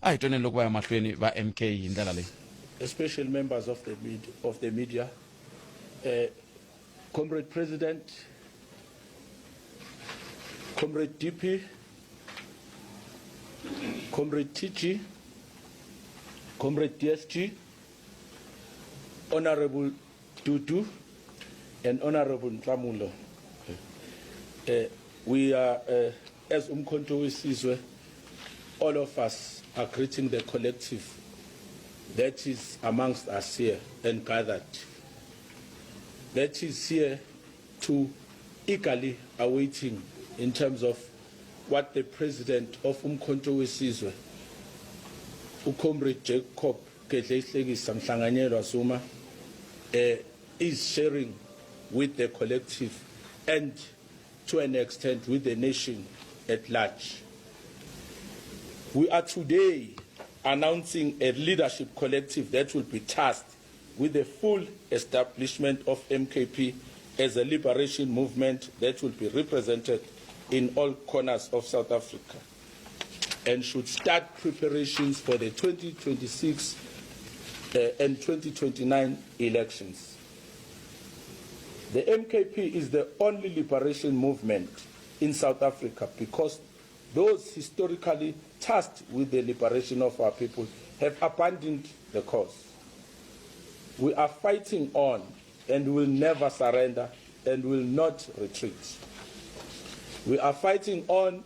A hi twaneni loko va ya mahlweni va MK hi ndlela leyi. Especially members of the, med of the media. Comrade President, Comrade DP, Comrade TG, Comrade DSG, Honorable Dudu, and Honorable Nhlamulo. We are, as Umkhonto weSizwe, all of us are greeting the collective that is amongst us here and gathered, that is here to eagerly awaiting in terms of what the president of Umkhonto weSizwe, uComrade Jacob Gedleyihlekisa Mhlanganyelwa Zuma, is sharing with the collective and to an extent with the nation at large. We are today announcing a leadership collective that will be tasked with the full establishment of MKP as a liberation movement that will be represented in all corners of South Africa and should start preparations for the 2026 and 2029 elections. The MKP is the only liberation movement in South Africa because those historically tasked with the liberation of our people have abandoned the cause. We are fighting on and will never surrender and will not retreat. We are fighting on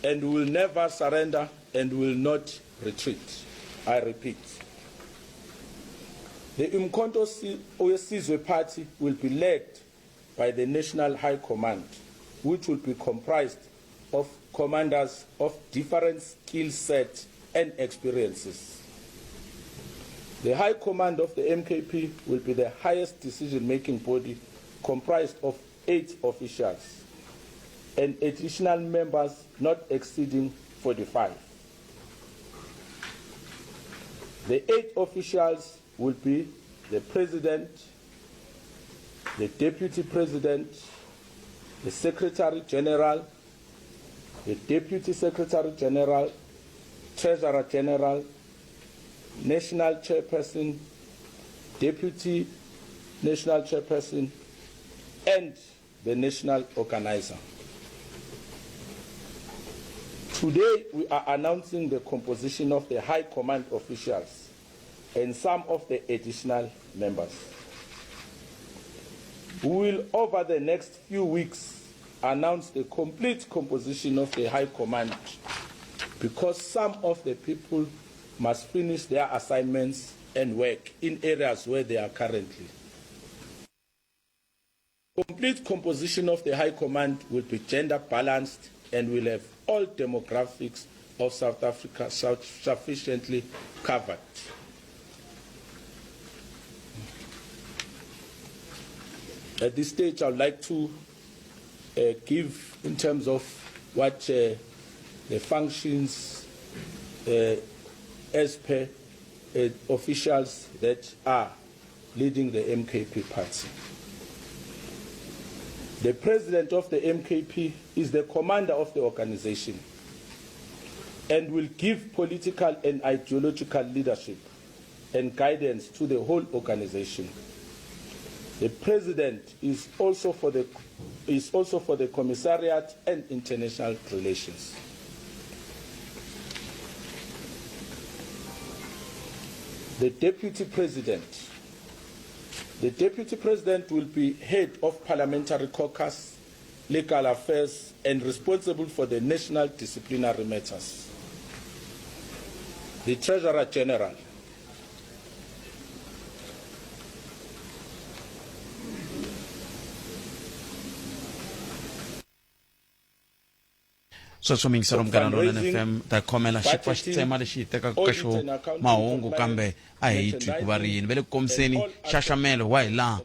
and will never surrender and will not retreat. I repeat. The Umkhonto weSizwe Party will be led by the National High Command, which will be comprised of commanders of different skill sets and experiences. The High Command of the MKP will be the highest decision-making body, comprised of 8 officials and additional members not exceeding 45. The 8 officials will be the President, the Deputy President, the Secretary General, the Deputy Secretary General, Treasurer General, National Chairperson, Deputy National Chairperson, and the National Organizer. Today, we are announcing the composition of the High Command officials and some of the additional members. We will, over the next few weeks, announce the complete composition of the High Command because some of the people must finish their assignments and work in areas where they are currently. Complete composition of the High Command will be gender balanced and will have all demographics of South Africa sufficiently covered. At this stage, I would like to give in terms of what the functions as per officials that are leading the MKP party. The president of the MKP is the commander of the organization and will give political and ideological leadership and guidance to the whole organization. The president is also for the, is also for the commissariat and international relations. The deputy president. The deputy president will be head of parliamentary caucus, legal affairs, and responsible for the national disciplinary matters. The treasurer general. Sweswo miyingiselo Munghana Lonene FM ta khomela xi pfa xi tsema lexi hi tekaka ka xo mahungu kambe a hi twi ku va ri yini va le ku kombiseni nxaxamelo wa hi laha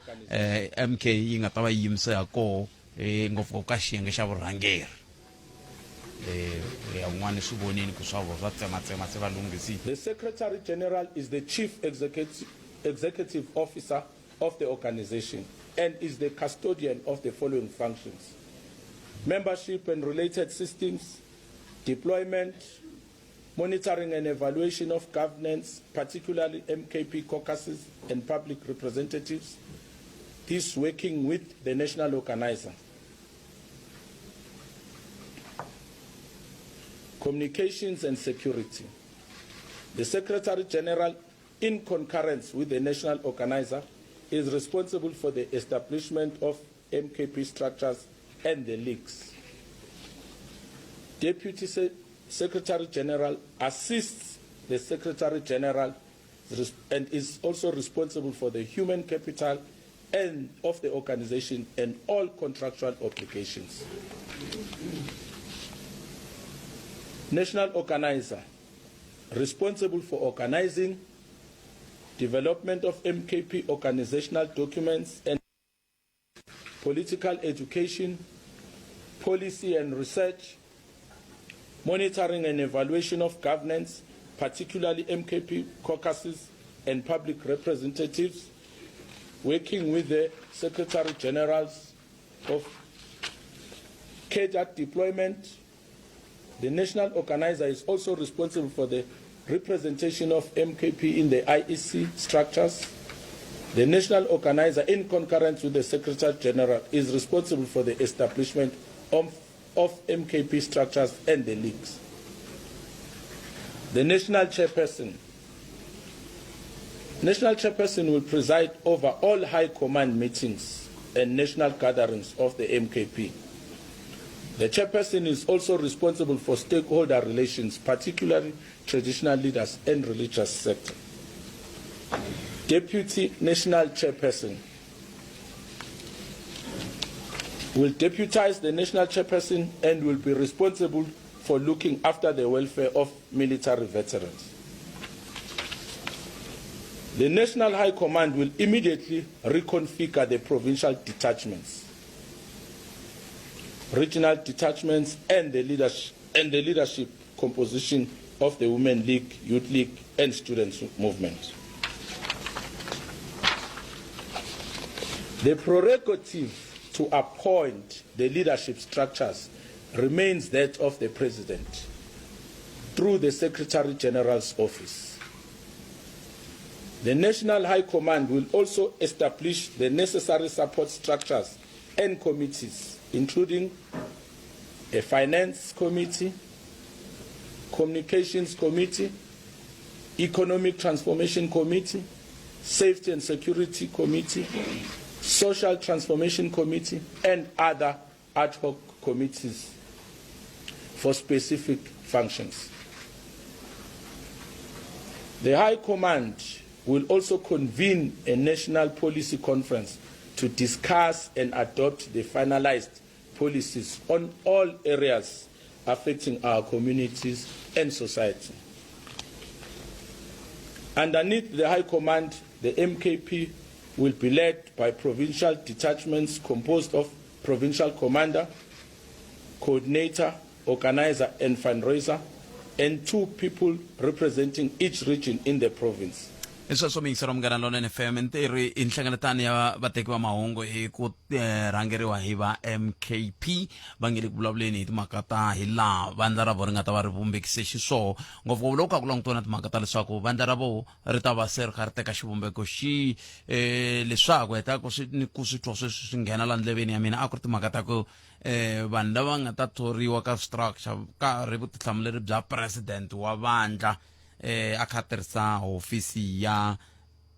um MK yi nga ta va yi yimise ha koho um ngopfungopfu ka xiyenge xa vurhangeri um ya un'wana swi vonini ku swa vona swa tsematsema se va lunghisile. The Secretary General is the Chief Executive Officer of the organization and is the custodian of the following functions: membership and related systems, deployment, Monitoring and evaluation of governance, particularly MKP caucuses and public representatives, this working with the national organizer. Communications and security. The Secretary General, in concurrence with the national organizer, is responsible for the establishment of MKP structures and the leagues. Deputy Se Secretary General assists the Secretary General and is also responsible for the human capital and of the organization and all contractual obligations. National organizer responsible for organizing, development of MKP organizational documents and political education, policy and research, monitoring and evaluation of governance, particularly MKP caucuses and public representatives, working with the Secretary Generals of cadre deployment. The national organizer is also responsible for the representation of MKP in the IEC structures. The national organizer, in concurrence with the Secretary General, is responsible for the establishment of, of MKP structures and the leagues. The national chairperson. National chairperson will preside over all high command meetings and national gatherings of the MKP. The chairperson is also responsible for stakeholder relations, particularly traditional leaders and religious sector. Deputy National Chairperson will deputize the national chairperson and will be responsible for looking after the welfare of military veterans. The National High Command will immediately reconfigure the provincial detachments, regional detachments, and the leadership, and the leadership composition of the Women League, Youth League, and Students Movement. The prerogative to appoint the leadership structures remains that of the President through the Secretary General's office. The National High Command will also establish the necessary support structures and committees, including a finance committee, communications committee, economic transformation committee, safety and security committee, social transformation committee, and other ad hoc committees for specific functions. The High Command will also convene a national policy conference to discuss and adopt the finalized policies on all areas affecting our communities and society. Underneath the High Command, the MKP will be led by provincial detachments composed of provincial commander, coordinator, organizer, and fundraiser, and two people representing each region in the province. Hi sweswo miyingiselo Munghana Lonene FM ntirhi i nhlengeletano ya vateki va mahungu hi ku eh, rhangeriwa hi va MKP va nge le ku vulavuleni hi timhaka ta hi laha vandla ra vo ri nga ta va ri vumbekise xiswoho ngopfungopfu loko kha ku langutiwa na timhaka ta leswaku vandla ra vo ri ta va se ri kha ri teka xivumbeko xi eh, leswaku heta ku swi ni ku swi twa sweswi swi nghena la ndleveni ya mina a ku ri timhaka ta ku eh, vanhu lava nga ta thoriwa ka structure ka ri vutihlamuleri bya president wa vandla eh, a kha tirhisa hofisi ya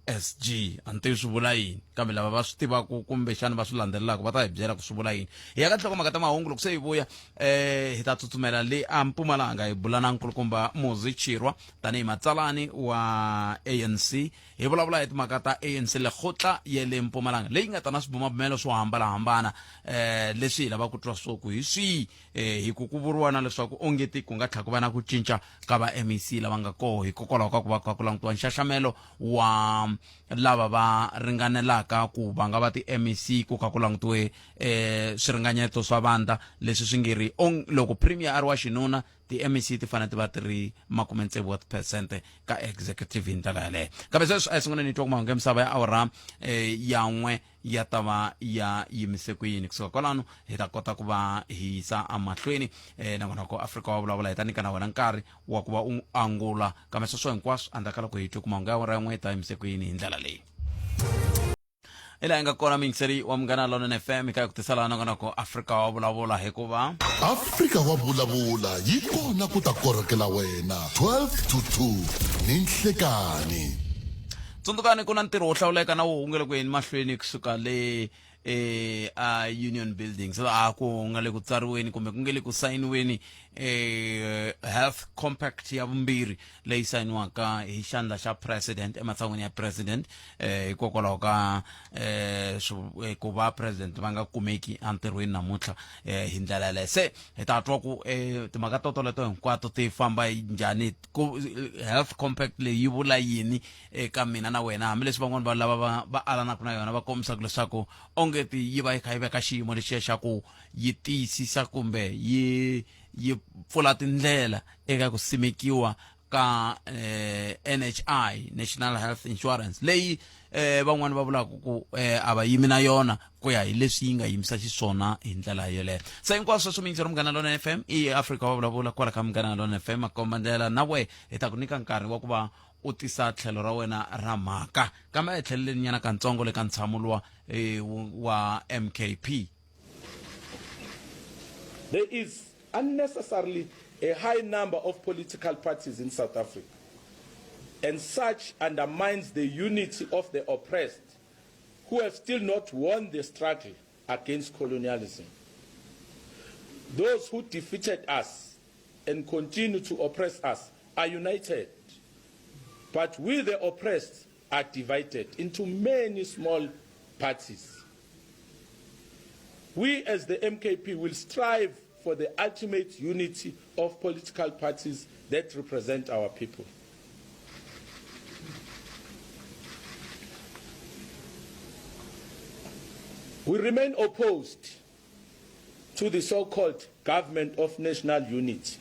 SG a ni tivi swi vula yini kambe lava va swi tivaka kumbexana va swi landzelelaka va ta hi byela ku swi vula yini hi ya ka nhlokomhaka ta mahungu loko se hi vuya eh hi ta tsutsumela le a Mpumalanga hi bula na nkulukumba Muzi Chirwa tanihi matsalani wa ANC hi vulavula hi timhaka ta ANC lekgotla ya le Mpumalanga leyi nga ta na swibumabumelo swo hambanahambana eh leswi hi lavaka ku twa swo ku hi swihi eh hi ku ku vuriwa na leswaku ongeti ku nga tlhela ku va na ku cinca ka va MEC lava nga koho hikokwalaho ka ku va kha ku langutiwa nxaxamelo wa lava va ringanelaka ku va nga va ti-MEC ku kha ku langutiwe eh swiringanyeto swa vandla leswi swi nge ri loko premier a ri wa xinuna. ti-mec ti fanele ti va ti ri makumetsevu wa tiphesente ka executive hi ndlela yaleyo kambe sweswi a hi sunguleni hi twa ku mahungu ya misava ya awara ya n'we ya ta va ya yimise ku yini kusuka kwalano hi ta kota ku va hi yisa emahlweni um nakona ku afrika wa vulavula hi ta nyika na wena nkarhi wa ku va u angula kambe sweswo hinkwaswo endzhaku ka loko hi twe ku mahungu ya awara ya n'we yi ta yimise ku yini hi ndlela leyi hi laha hi nga kona muyingiseri wa munghana lonene fm hi kha hi ku tisela nongonoko afrika wa vulavula hikuva Afrika wa vulavula yi kona ku ta korhokela wena 12 to 2 ni nhlekani. Tsundzukani ku na ntirho wo hlawuleka na wo wu nga le ku yeni mahlweni kusuka le eh a Union Buildings laha ku nga le ku tsariweni kumbe ku nge le ku sayiniweni eh Health Compact ya vumbirhi leyi sayiniwaka hi xandla xa president ematshan'wini ya president eh hikokwalaho ka eh eh, ku va president va nga kumeki entirhweni namuntlha eh hi ndlela yaleyo se hi ta twa ku eh timhaka to toleto hinkwato ti famba njhani ku health compact leyi yi vula yini eka mina na wena hambileswi van'wani va lava va va alanaka na yona va kombisaka leswaku onge ti yi va yi kha yi veka xiyimo lexiya xa ku yi tiyisisa kumbe yi yi pfula tindlela eka ku simekiwa ka eh, NHI National Health Insurance leyi eh, van'wani va vulaka ku eh, a va yimi na yona ku ya hi leswi yi nga yimisa xiswona hi ndlela yoleyo se hinkwaswo sweswo miyingiselo munghana lona fm i afrika wa vulavula kwala ka munghana lona fm makomba ndlela na we hi ta ku nyika nkarhi wa ku va u tisa tlhelo ra wena ra mhaka kambe a hi tlheleleni nyana kantsongo le ka ntshamo luwa eh, wa mkp There is unnecessarily a high number of political parties in South Africa, and such undermines the unity of the oppressed who have still not won the struggle against colonialism. Those who defeated us and continue to oppress us are united, but we, the oppressed, are divided into many small parties. We, as the MKP, will strive for the ultimate unity of political parties that represent our people. We remain opposed to the so-called government of national unity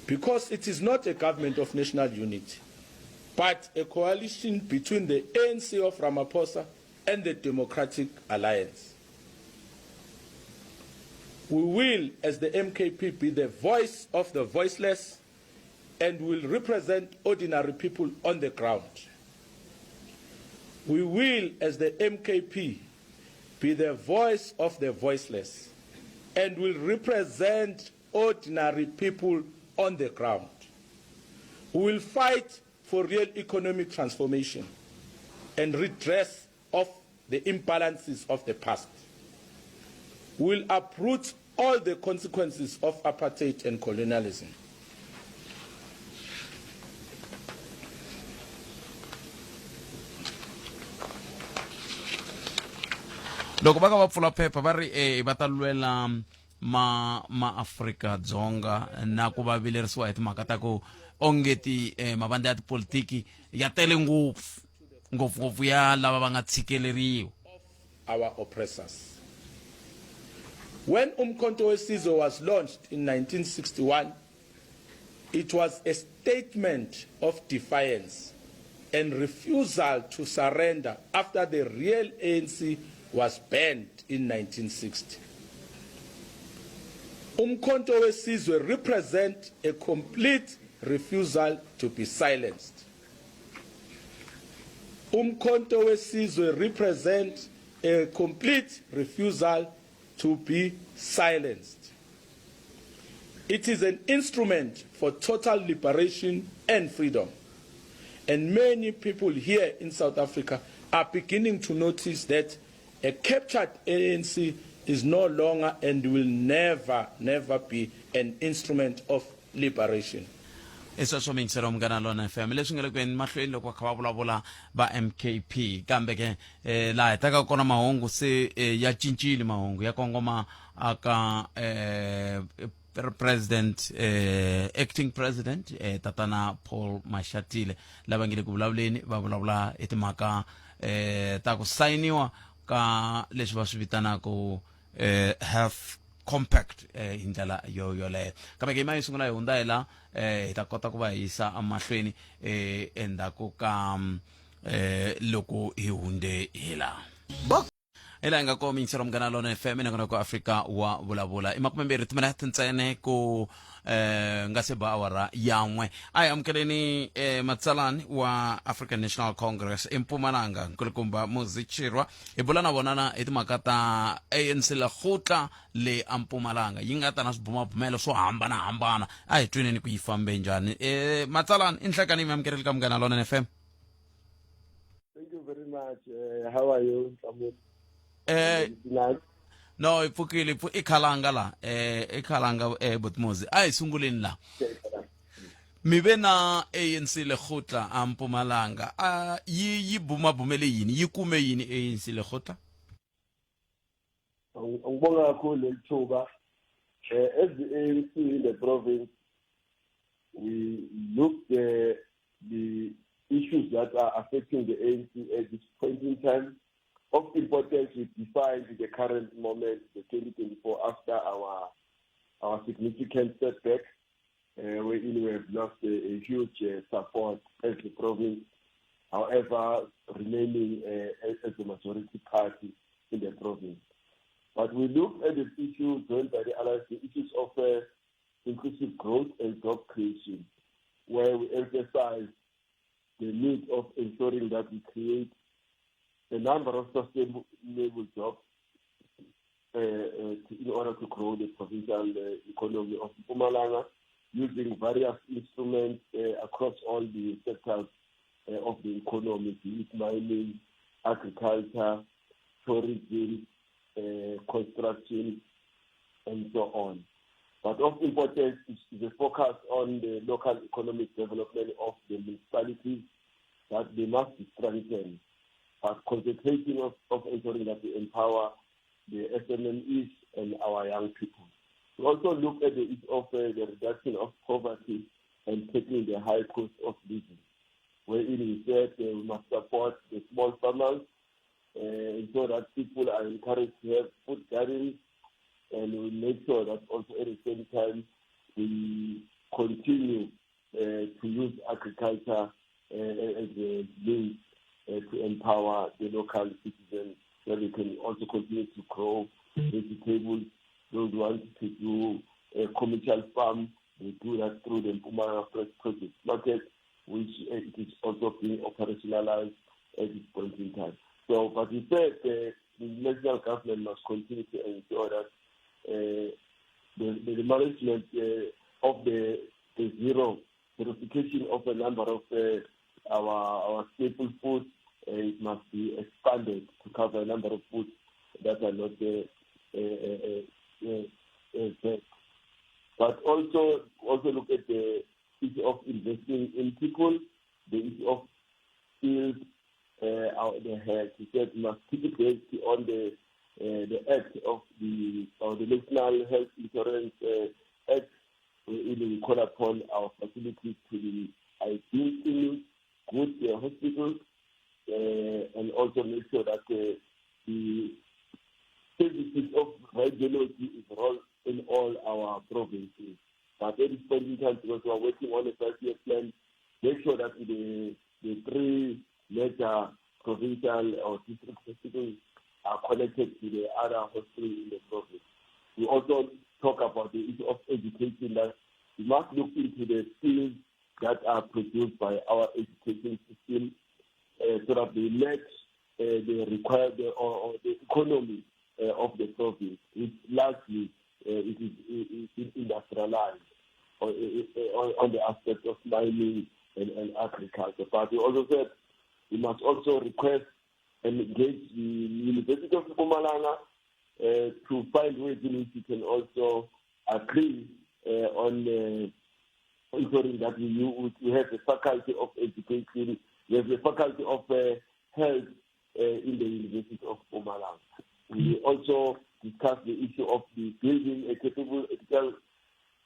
because it is not a government of national unity but a coalition between the ANC of Ramaphosa and the Democratic Alliance. We will, as the MKP, be the voice of the voiceless and will represent ordinary people on the ground. We will, as the MKP, be the voice of the voiceless and will represent ordinary people on the ground. We will fight for real economic transformation and redress of the imbalances of the past. We will uproot all the consequences of apartheid and colonialism. Loko va ka va pfula phepha va ri eh va ta lwela ma ma Afrika Dzonga na ku va vilerisiwa hi timhaka ta ku ongeti eh, mavandla ya tipolitiki ya tele ngopfu ngopfungopfu ya lava va nga tshikeleriwa our oppressors. When Umkhonto weSizwe was launched in 1961, it was a statement of defiance and refusal to surrender after the real ANC was banned in 1960. Umkhonto weSizwe represent a complete refusal to be silenced. Umkhonto weSizwe represent a complete refusal to be silenced. It is an instrument for total liberation and freedom. And many people here in South Africa are beginning to notice that a captured ANC is no longer and will never, never be an instrument of liberation. I sweswo miyingiselo munghana lona fm leswi nga le ku yeni mahlweni loko va kha va vulavula va mkp kambe ke eh, laha hi tekaka kona mahungu se eh, ya cincile mahungu ya kongoma aka eh, president eh, acting president eh, tatana paul mashatile lava nge le ku vulavuleni va vulavula hi timhaka eh, ta ku sayiniwa ka leswi va swi vitanaka eh, health Compact hi ndlela yo yoleyo. Kambe ke yima yi sungula hi hundza hi la hi ta kota ku va hi yisa emahlweni endzhaku ka loko hi hunde hi la. Hi laha hi nga kona miyingiselo Munghana Lona FM nongonoko Afrika wa vulavula. I 20 timinete ntsena ku nga se ba awara yan'we. A hi amukeleni matsalani wa African National Congress eMpumalanga, Nkulukumba Muzi Chirwa. Hi bula na vona na hi timhaka ta ANC Lekgotla le a Mpumalanga yi nga ta na swibumabumelo swo hambanahambana. A hi tweneni ku yi fambe njhani. Matsalani, i nhlekani mi amukeleli ka Munghana Lona FM. Thank you very much. How are you, Nhlamulo? No, i pfukile, i khalanga la. I khalanga Botmozi. A hi sunguleni la. Mi ve na ANC Lekgotla a Mpumalanga. A yi bumabumele yini? Yi kume yini ANC Lekgotla? Ngibonga kakhulu leli thuba. As the ANC in the province, we looked at the issues that are affecting the ANC at this point in time. Of importance, we defined the current moment, the 2024, after our significant setback, wherein we have lost a huge support as the province, however, remaining as the majority party in the province. But we looked at the issue joined by the allies, the issues of inclusive growth and job creation, where we emphasize the need of ensuring that we create a number of sustainable jobs in order to grow the provincial economy of Mpumalanga, using various instruments across all the sectors of the economy, be it mining, agriculture, tourism, construction, and so on. But of importance is the focus on the local economic development of the municipalities, that they must be strengthened, but concentrating of ensuring that we empower the SMMEs and our young people. We also look at the issue of the reduction of poverty and tackling the high cost of living, wherein we said we must support the small farmers so that people are encouraged to have food gardens, and we make sure that also at the same time we continue to use agriculture as a means to empower the local citizens, so they can also continue to grow vegetables. Those who want to do a commercial farm, they do that through the Mpumalanga Fresh Produce Market, which it is also being operationalized at this point in time. But we said the national government must continue to ensure that the management of the zero verification of a number of our staple foods, it must be expanded to cover a number of foods that are not there. But also look at the issue of investing in people, the issue of skills, out the head. He said we must keep it based on the act of the or the National Health Insurance Act. We call upon our facilities to be ideal clinics, good hospitals, and also make sure that the services of radiology is rolled in all our provinces. But at this point in time, because we are working on a 5-year plan, make sure that the three major provincial or district hospitals are connected to the other hospitals in the province. We also talk about the issue of education, that we must look into the skills that are produced by our education system so that they match the required or the economy of the province, which largely it is industrialized on the aspect of mining and agriculture. But we also said we must also request and engage the University of Mpumalanga to find ways in which we can also agree on ensuring that we have the faculty of education, we have the faculty of health in the University of Mpumalanga. We also discussed the issue of the building a capable ethical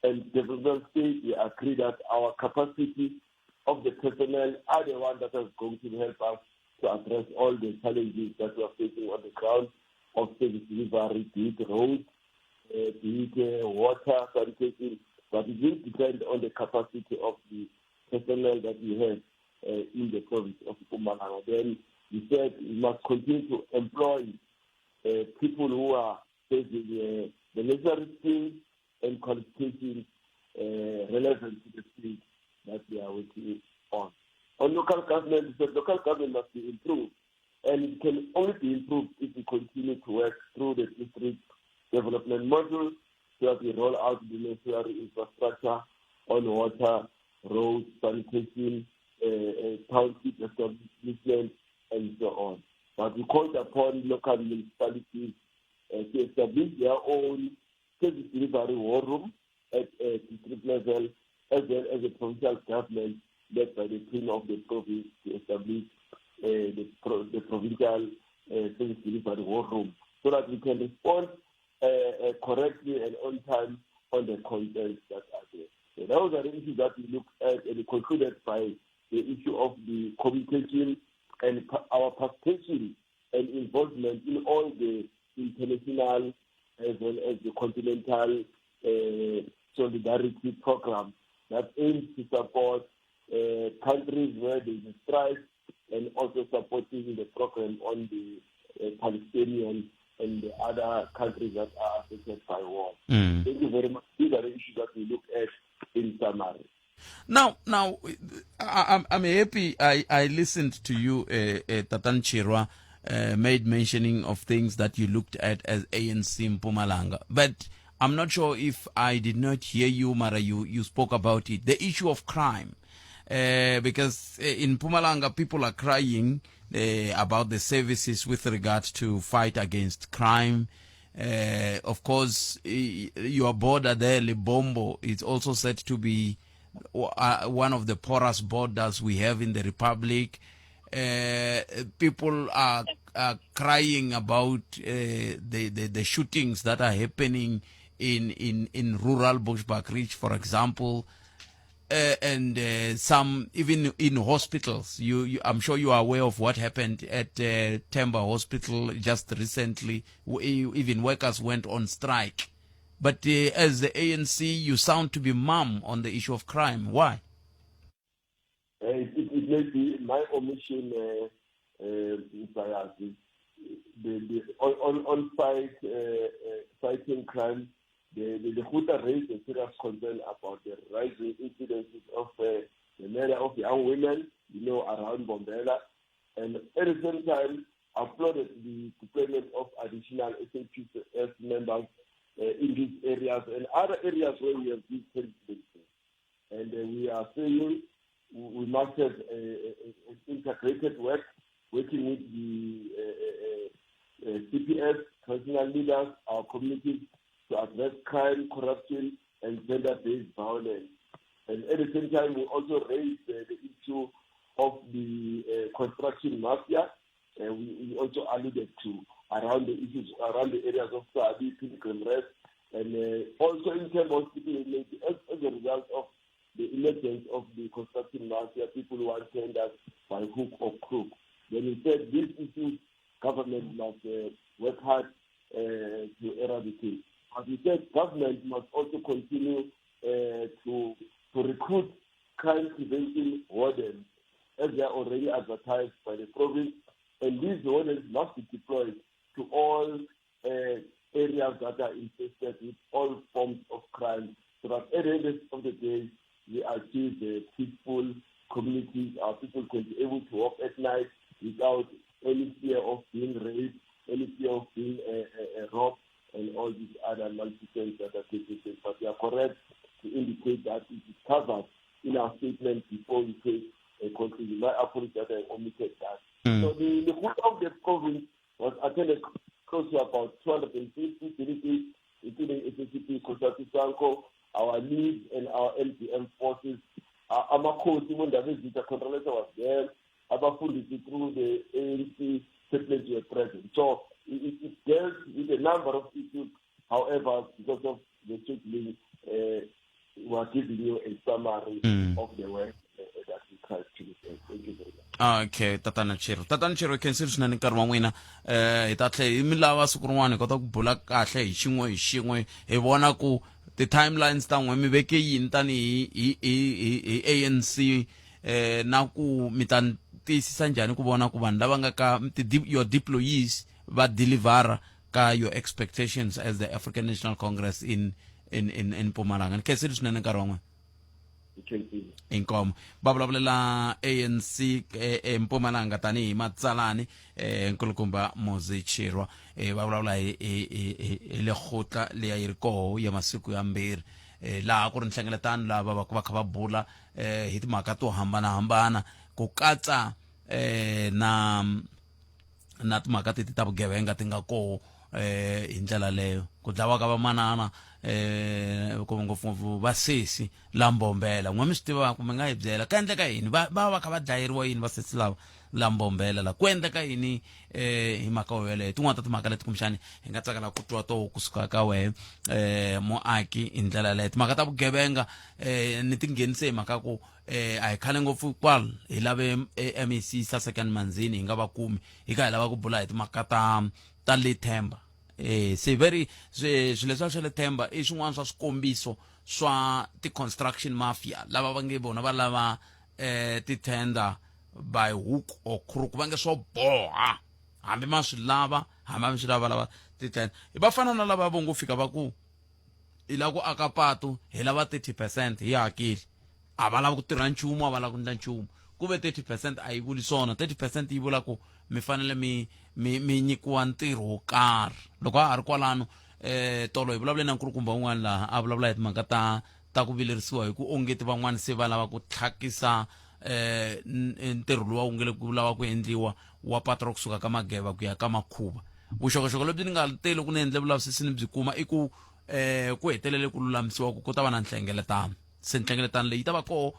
and developmental state. We agree that our capacity of the personnel are the one that is going to help us to address all the challenges that we are facing on the ground of service delivery, be it roads, be it water, sanitation, but it will depend on the capacity of the personnel that we have in the province of Mpumalanga. Then we said we must continue to employ people who are facing the necessary skills and qualifications relevant to the field that they are working on. On local government, the local government must be improved, and it can only be improved if we continue to work through the district development model so that we roll out the necessary infrastructure on water, roads, sanitation, township establishment, and so on. But we called upon local municipalities to establish their own service delivery war room at district level, as well as the provincial government led by the Premier of the province to establish the provincial service delivery war room, so that we can respond correctly and on time on the concerns that are there. So those are the issues that we looked at, and we concluded by the issue of the communication and our participation and involvement in all the international as well as the continental solidarity program that aims to support countries where there is a strife, and also supporting the program on the Palestinian and the other countries that are affected by war. Thank you very much. These are the issues that we look at in summary. Now, I'm happy I listened to you, Tatan Chirwa, made mentioning of things that you looked at as ANC Mpumalanga. But I'm not sure if I did not hear you, Mara, you spoke about it. The issue of crime. Because in Mpumalanga, people are crying about the services with regard to fight against crime. Of course, your border there, Lebombo, is also said to be one of the poorest borders we have in the Republic. People are crying about the shootings that are happening in rural Bushbuckridge, for example, and some even in hospitals. I'm sure you are aware of what happened at Temba Hospital just recently. Even workers went on strike. But as the ANC, you sound to be mum on the issue of crime. Why? It may be my omission, the on site fighting crime. The Lekgotla raised a serious concern about the rising incidences of the murder of young women, around Bombela, and at the same time applauded the deployment of additional SAPS members in these areas and other areas where we have these incidences. And we are saying we must have an integrated work, working with the CPS, traditional leaders, our communities, to address crime, corruption, and gender-based violence. And at the same time, we also raised the issue of the construction mafia. We also alluded to around the issues, around the areas of Sabi, Pilgrim Rest, and also in terms of as a result of the emergence of the construction mafia, people who want tenders by hook or crook. Then he said these issues, government must work hard to eradicate. As we said, government must also continue to recruit crime prevention wardens, as they are already advertised by the province, and these wardens must be deployed to all areas that are infested with all forms of crime, so that at the end of the day, we achieve the peaceful communities. Our people can be able to walk at night without any fear of being raped, any fear of being robbed, and all these other malfeasance that are taking place. But we are correct to indicate that it is covered in our statement before we take a conclusion. My apologies that I omitted that. So the whole of the province was attended close to about 250 delegates, including SACP, COSATU, SANCO, our leads and our LPM forces. Amakhosi, Ndabezitha Contralesa was there. Abafundisi through the ANC chaplains were present. So it dealt with a number of issues. However, because of the scheduling, we are giving you a summary of the work that we tried to do. Thank you very much. Okay, tatana Chiro, tatana Chiro, khensile swinene nkarhi wa n'wina. Hi ta tlhe hi mi lava siku rin'wana hi kota ku bula kahle hi xin'we hi xin'we, hi vona ku ti-timelines ta n'we mi veke yini tanihi hi ANC, na ku mi ta tiyisisa njhani ku vona ku vanhu lava nga ka your deployees va delivera ka your expectations as the African National Congress in Mpumalanga. Ni khensile swinene nkarhi wa n'wina. Inkomo va vulavulela ANC eMpumalanga tanihi matsalani nkulukumba Muzi Chirwa, va vulavula hi lekgotla leya yi ri koho ya masiku yambirhi, laha ku ri nhlengeletano laha va va va kha va bula hi timhaka to hambanahambana, ku katsa na timhaka teti ta vugevenga ti nga koho hi ndlela leyo ku dlawa ka vamanana, ngopfungopfu vasesi la Mbombela. N'we mi swi tiva kumbe nga hi byela ka endleka yini? Va va kha va dlayeriwa yini vasesi lava la Mbombela la? Ku endleka yini hi mhaka yo yeleyo? Tin'wana ta timhaka leti kumbexani hi nga tsakela ku twa to kusuka ka wehe, muaki, hi ndlela yaleyo. Timhaka ta vugevenga ni ti nghenise hi mhaka ku a hi khale ngopfu kwala hi lave MEC Sasekani Manzini, hi nga va kumi, hi kha hi lava ku bula hi timhaka ta le Themba. Se very swilo leswiya swa le Themba i swin'wana swa swikombiso swa ti-construction mafia lava va nge vona va lava ti-tender by hook or crook, va nge swo boha hambi ma swi lava, hambi a mi swi lava, lava ti-tender. Va fana na lava vo ngo fika va ku hi lava ku aka patu, hi lava 30%, hi hakeli. A va lavi ku tirha nchumu, a va lavi ku endla nchumu. Ku ve 30% a yi vuli swona. 30% yi vula ku mi fanele mi nyikiwa ntirho wo karhi. Loko a ha ri kwalano, tolo hi vulavule na nkulukumba un'wana laha a vulavula hi timhaka ta ku vilerisiwa hi ku ongeti van'wana se va lava ku tlhakisa ntirho lowu wu nge le ku lava ku endliwa wa patu ra kusuka ka Mageva ku ya ka Makhuva. Vuxokoxoko lebyi ni nga teli ku ni endle vulavisisi ni byi kuma i ku ku hetelele ku lulamisiwa ku ku ta va na nhlengeletano. Se nhlengeletano leyi yi ta va koho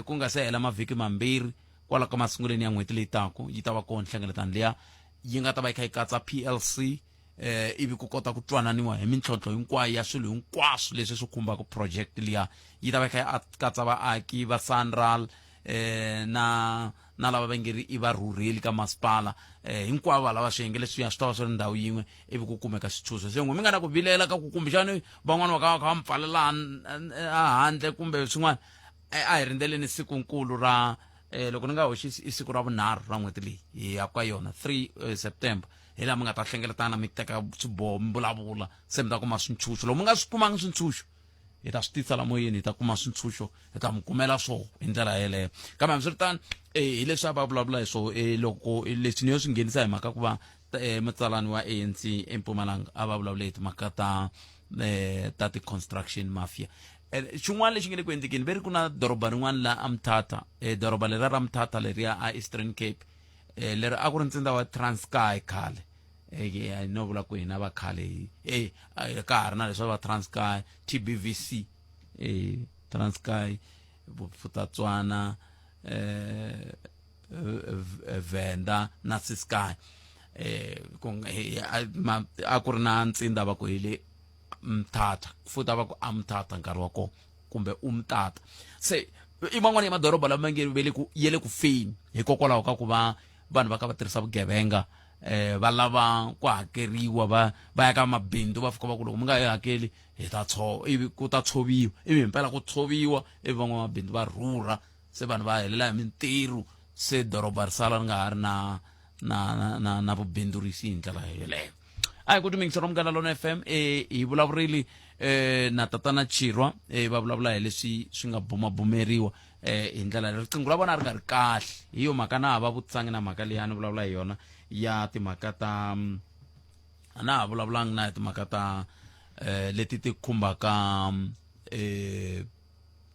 ku nga se hela mavhiki mambirhi kwala ka masunguleni ya n'hweti leyi taku. Yi ta va koho nhlengeletano liya, yi nga ta va yi kha yi katsa PLC, ivi ku kota ku twananiwa hi mintlhontlho hinkwayo ya swilo hinkwaswo leswi swi khumbaka project liya. Yi ta va yi kha yi katsa vaaki va Sanral, na lava va nge ri i varhurheli ka masipala, hinkwavo va lava swiyenge leswiya swi ta va swi ri ndhawu yin'we, ivi ku kumeka xitshunxo. Se n'we mi nga na ku vilela ka ku kumbexani van'wani va ka va kha va mi pfalela handle kumbe swin'wana, a hi rindzeleni sikunkulu ra loko ni nga hoxi i siku ra vunharhu ra n'hweti leyi hi ya ka yona, 3 September, hi laha mi nga ta hlengeletana mi teka swiboho, mi vulavula, se mi ta kuma swintshuxo. Loko mi nga swi kumangi swintshuxo, hi ta swi tisa la moyeni, hi ta kuma swintshuxo, hi ta mi kumela swoho hi ndlela yeleyo. Kambe hambiswiritano, hi leswi a va vulavula hi swoho, loko leswi ni yo swi nghenisa hi mhaka ku va mutsalani wa ANC eMpumalanga a va vulavule hi timhaka ta ti-construction mafia. Xin'wana lexi nge le ku endlekeni, ve ri ku na doroba rin'wana la aMthatha, doroba leriya ra Mthatha leriya a Eastern Cape, leri a ku ri ntsinda wa Transkei khale. No vula ku hina va khale ka ha ri na leswi va Transkei, TBVC, Transkei, Bophuthatswana, Venda na Ciskei, a ku ri na ntsinda va ku hi le Mthatha, futa va ku aMthatha nkarhi wa kona kumbe Umtata. Se i man'wana ya madoroba lama nge ve le ku ye le ku feni hikokwalaho ka ku va vanhu va kha va tirhisa vugevenga, va lava ku hakeriwa, va ya ka mabindzu, va fika va ku loko mi nga yi hakeli hi ta tshova, ivi ku ta tshoviwa, ivi himpela ku tshoviwa, ivi van'wamabindzu va rhurha, se vanhu va helela hi mintirho, se doroba ri sala ri nga ha ri na vubindzurisi hi ndlela yeleyo. A hi ku timingisa ra Munghana Lona FM, hi vulavurile na tatana Chirwa, va vulavula hi leswi swi nga bumabumeriwa hi ndlela leyi. Riqingho ra vona a ri nga ri kahle, hi yo mhaka na ha va vutisangi na mhaka leyi a ni vulavula hi yona ya timhaka ta a na ha vulavulangi na hi timhaka ta leti ti khumbaka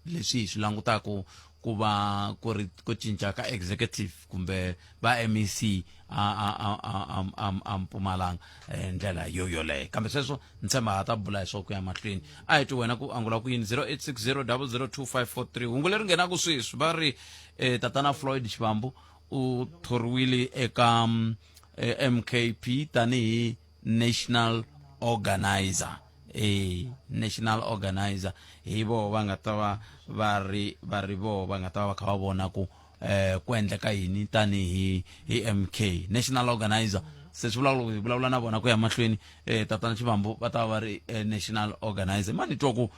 leswi hi swi langutaka ku va ku ri ku cinca ka executive kumbe va MEC a Mpumalanga ndlela yo yoleyo. Kambe sweswo ni tshemba ha ta bula hi swo ku ya mahlweni. A hi twi wena ku angula ku yini. 0860002543, hungu leri nghenaka sweswi va ri tatana Floyd Shivambu u thoriwile eka MKP tanihi national organizer. E national organizer hi voho va nga ta va va ri va ri voho va nga ta va va kha va vona ku eh ku endleka yini tanihi hi MK national organizer. Se swi vula loko hi vulavula na vona ku ya mahlweni, tatana Xivambu va ta va va ri national organizer. Ma ni twa ku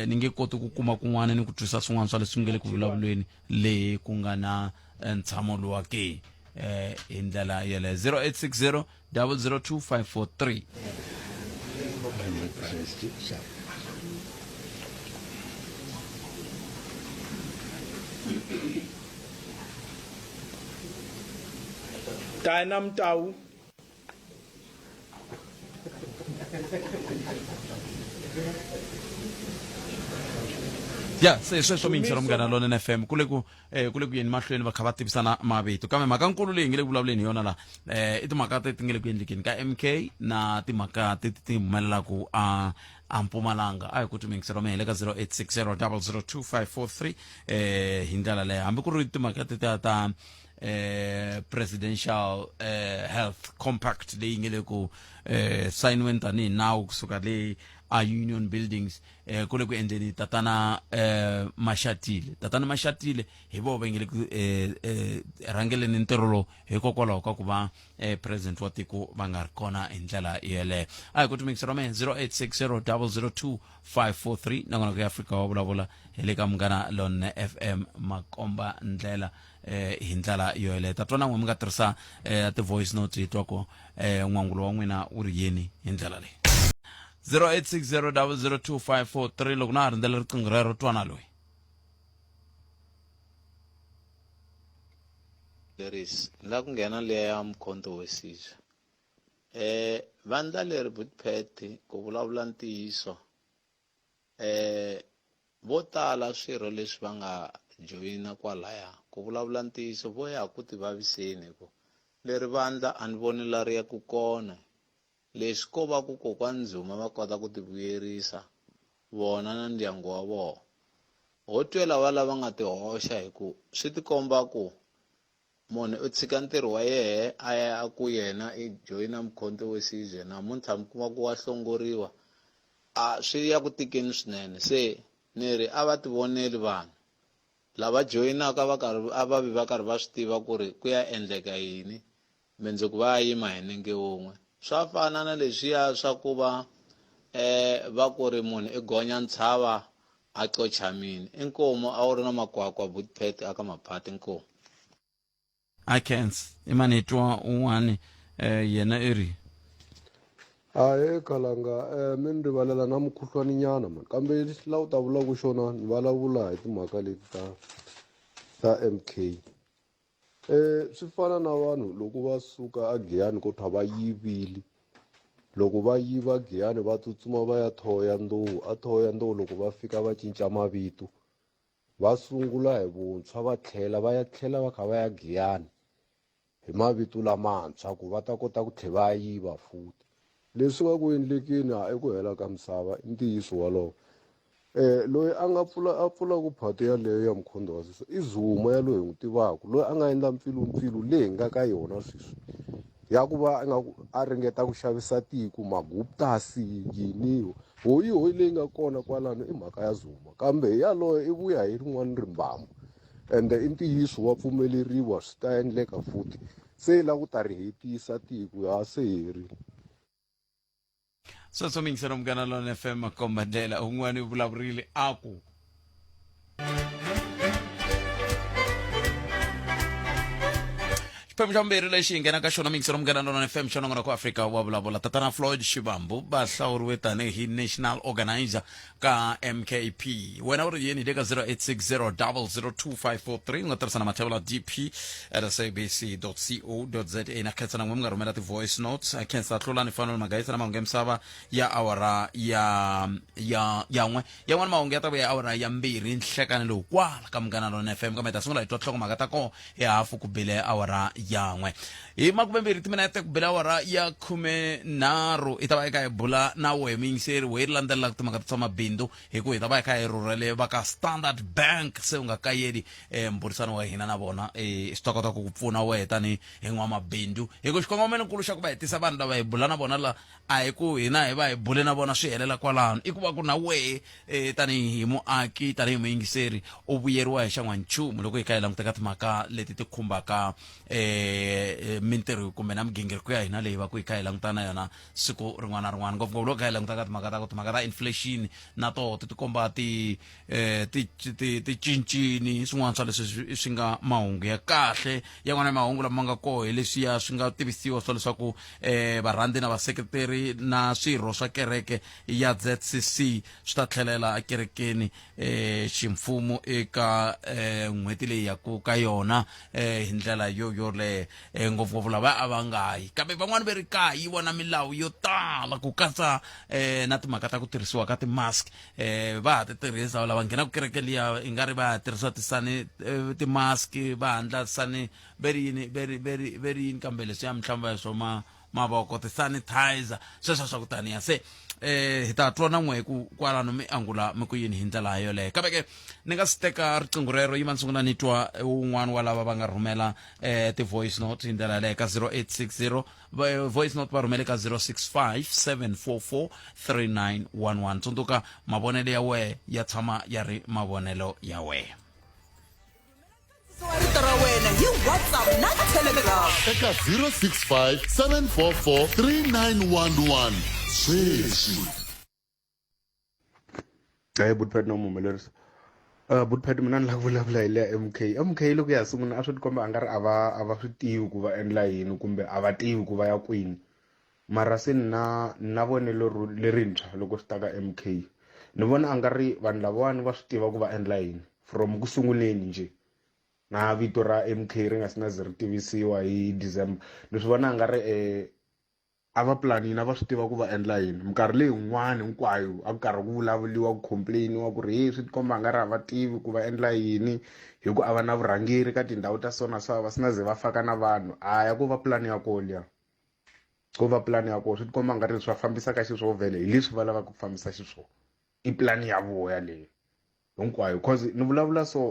ni nge koti ku kuma kun'wana ni ku twisa swin'wana swa leswi nge le ku vulavuleni leyi ku nga na ntshamo luwa ke, hi ndlela yeleyo. 0860 002543. Diana Mtau. Ya, se sweswo miyingiselo Munghana Lonene FM ku le ku ku le ku yeni mahlweni va kha va tivisana mavito, kambe mhaka nkulu leyi nge le ku vulavuleni hi yona la i timhaka teti nge le ku endlekeni ka MK na timhaka teti ti humelelaku a Mpumalanga. A hi ku timiyingiselo mi hele ka 0860 002543 hi ndlela leyo, hambi ku ri timhaka tetiya ta presidential health compact leyi nge le ku sayiniweni tanihi nawu kusuka le a Union Buildings, ku le ku endleni tatana Mashatile. Tatana Mashatile hi voho va nge le ku rhangeleni ntirho lowu hikokwalaho ka ku va president wa tiko va nga ri kona hi ndlela yeleyo. A hi ku timikiselo me 0860 002 543 nakona ku ya Afrika wa vulavula hi le ka Munghana Lonene FM, makomba ndlela hi ndlela yo yeleyo. Ta twa na n'we mi nga tirhisa ti-voice notes hi twa ku n'wangulo wa n'wina wu ri yini hi ndlela leyi. 0860002543 loko na ha rindzela riqingho rero, twana loyi. Leris ni la ku nghena liya ya Mkhonto weSizwe. Vandla leri Boetpet ku vulavula ntiyiso, vo tala swirho leswi va nga joyina kwalaya ku vulavula ntiyiso vo ya ku ti vaviseni, hi ku leri vandla a ni voni la ri yaku kona. Leswi ko va ku kokwani Zuma va kota ku ti vuyerisa vona na ndyangu wa vona. Ho twela va lava nga ti hoxa hi ku swi tikomba ku munhu u tshika ntirho wa yehe a ya a ku yena i joyina Mkhonto weSizwe, namuntlha mi kuma ku wa hlongoriwa, a swi ya ku tikeni swinene. Se ni ri a va tivoneli vanhu lava joyinaka, va karhi a va vi va karhi va swi tiva ku ri ku ya endleka yini mundzuku, va ya yima hi nenge wun'we. Swa fana na leswiya swa ku va va ku ri munhu i gonya ntshava a qochamini. Inkomu a wu ri na makwakwa Boetpet aka Maphati. Inkomu. I can't i mani hi twa un'wani, yena i ri. Ahee khalanga, mi ni rivalela na mukhuhlwani nyana mani, kambe lexi la u ta vulaka xona ni vulavula hi timhaka leti ta MK. Swi fana na vanhu loko va suka a Giyani ko twa va yivile, loko va yiva Giyani va tsutsuma va ya Thohoyandou, a Thohoyandou loko va fika va cinca mavito va sungula hi vuntshwa va tlhela va ya tlhela va kha va ya Giyani hi mavito lamantshwa ku va ta kota ku tlhela va yiva futhi. Leswi nga ku endlekeni a i ku hela ka misava, i ntiyiso wolowo. Loyi a nga pfula a pfulaku phati yaleyo ya Mkhonto wa Sweswi i Zuma ya loyi hi n'wi tivaka, loyi a nga endla mpfilumpfilu leyi hi nga ka yona sweswi ya ku va ingaku a ringeta ku xavisa tiko, Maguptas yini hoyihoyi leyi nga kona kwalano i mhaka ya Zuma, kambe hi yaloye i vuya hi rin'wana rimbambu ende i ntiyiso wa pfumeleriwa swi ta endleka futhi se la ku ta ri hetisa tiko ha se herile. Sweswo miyingiselo Munghana Lona FM, makomba ndlela. Un'wana u vulavurile a ku xiphemu xa vumbirhi lexi hi nghenaka xona miyingiselo Munghana Lona FM xa nongonoko Afrika wa vulavula. Tatana Floyd Shivambu va hlawuriwe tanihi national organizer ka MKP. Wena u ri yini? Hi le ka 0860 002543 u nga tirhisa na mathevula dp at sabc co za. Na khensa na n'we mi nga rhumela ti-voice notes. A khensa tlulani fanelo magayisa na mahungu ya misava ya awara ya n'we. Yan'wana mahungu ya ta vuya awara ya 2 nhlekani lowu kwala ka Munghana Lona FM, kambe hi ta sungula hi twa tinhlokomhaka ta kona hi hafu ku bile awara. yan'we. Hi makumembirhi timinete ku bela awara ya 13 hi ta va eka hi bula na wehe muyingiseri wehe ri landzelelaka timhaka ta swa mabindzu hi ku hi ta va hi kha hi rhurhele va ka Standard Bank. Se u nga kayeli mbhurisano wa hina na vona, swi ta kota ku ku pfuna wehe tanihi hi n'wamabindzu, hi ku xikongomelonkulu xa ku va hi tisa vanhu lava hi bula na vona la a hi ku hina hi va hi bule na vona swi helela kwalano, i ku va ku na wehe tanihi muaki, tanihi muyingiseri u vuyeriwa hi xan'wanchumu loko hi kha hi languta ka timhaka leti ti khumbaka mintirho kumbe na migingiriko ya hina leyi va ku hi kha hi languta na yona siku rin'wana na rin'wana, ngopfungopfu loko hi kha hi languta ka timhaka ta ku timhaka ta inflation na toho ti tikomba ti ti ti ti cincini. Swin'wana swa leswi swi nga mahungu ya kahle, yan'wana ya mahungu lama nga koho hi leswiya swi nga tivisiwa swa leswaku varhandzi na vaseketeri na swirho swa kereke ya ZCC swi ta tlhelela ekerekeni ximfumo eka n'hweti leyi yaku ka yona hi ndlela yo yoleyo, ngopfungopfu lava a va nga yi, kambe van'wani ve ri ka yi vona milawu yo tala ku katsa na timhaka ta ku tirhisiwa ka ti-mask, va ha ti tirhisa lava nghenaka kereke liya i nga ri va ha tirhisa tisani ti-mask va handla sani ve ri yini ve ri ve ri ve ri yini kambe leswiya mihlamba ya swo ma mavoko ti-sanitizer sweswo swa ku taniya. Se hi ta twa na n'we ku kwalano mi angula mi ku yini hi ndlela yoleyo. Kambe ke ni nga si teka riqingho rero, yima ni sungula ni twa wun'wana wa lava va nga rhumela ti-voice note hi ndlela yaleyo ka 0860, voice note va rhumele ka 065 744 3911. Tsundzuka, mavonelo ya wehe ya tshama ya ri mavonelo ya wehe. Wa rito ra wena hi WhatsApp na Telegram eka 065 744 3911 sweswi. Hayi Butpet na muhumelerisi, Butpet, mina ni lava ku vulavula hi leya MK. MK loko ya ha sungula a swi tikomba a nga ri a va swi tivi ku va endla yini kumbe a va tivi ku va ya kwini, mara se ni na vonelo lerintshwa loko swi ta ka MK. Ni vona a nga ri vanhu lavawani va swi tiva ku va endla yini from ku sunguleni njhe, na vito ra MK ri nga si na ze ri tivisiwa hi December. Ni swi vona a nga ri a va planini, a va swi tiva ku va endla yini. Minkarhi leyi yin'wana hinkwayo a ku karhi ku vulavuriwa, ku complain-iwa ku ri he swi tikomba a nga ri a va tivi ku va endla yini hi ku a va na vurhangeri ka tindhawu ta so na so, a va si na ze va faka na vanhu. A ya ku va pulani ya koho liya, ko va pulani ya koho. Swi tikomba nga ri leswi va fambisaka xiswona vhele hi leswi va lavaka ku fambisa xiswona, i pulani ya voho yaleyo hinkwayo. Cause ni vulavula so,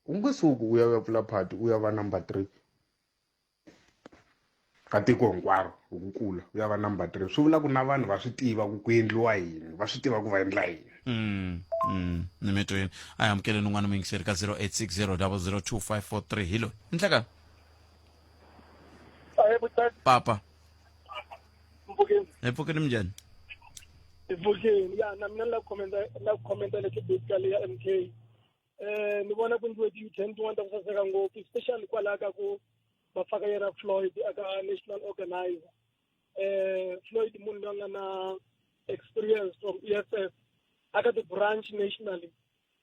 u nge suki u ya pfula party u ya va number 3 ka tiko hinkwaro hi ku kula, u ya va number 3, swi vula ku na vanhu va swi tiva ku ku endliwa yini, va swi tiva ku va endla yini. Ni mi twini. A hi amukeleni un'wana muyingiseri ka 0860 002543. Hi loyi nhlekani. Ahe Butata. Papa. Mpfukeni. Hi pfukeni, minjhani? Hi pfukeni. Ya na mina ni la ku commenta, la ku commenta leswi basically ya MK. Ni vona ku endliwe ti-U-turn tin'wana ta ku saseka ngopfu, especially kwalaho ka ku va faka yena Floyd aka national organizer. Floyd munhu loyi a nga na experience from EFF aka ti-branch nationally.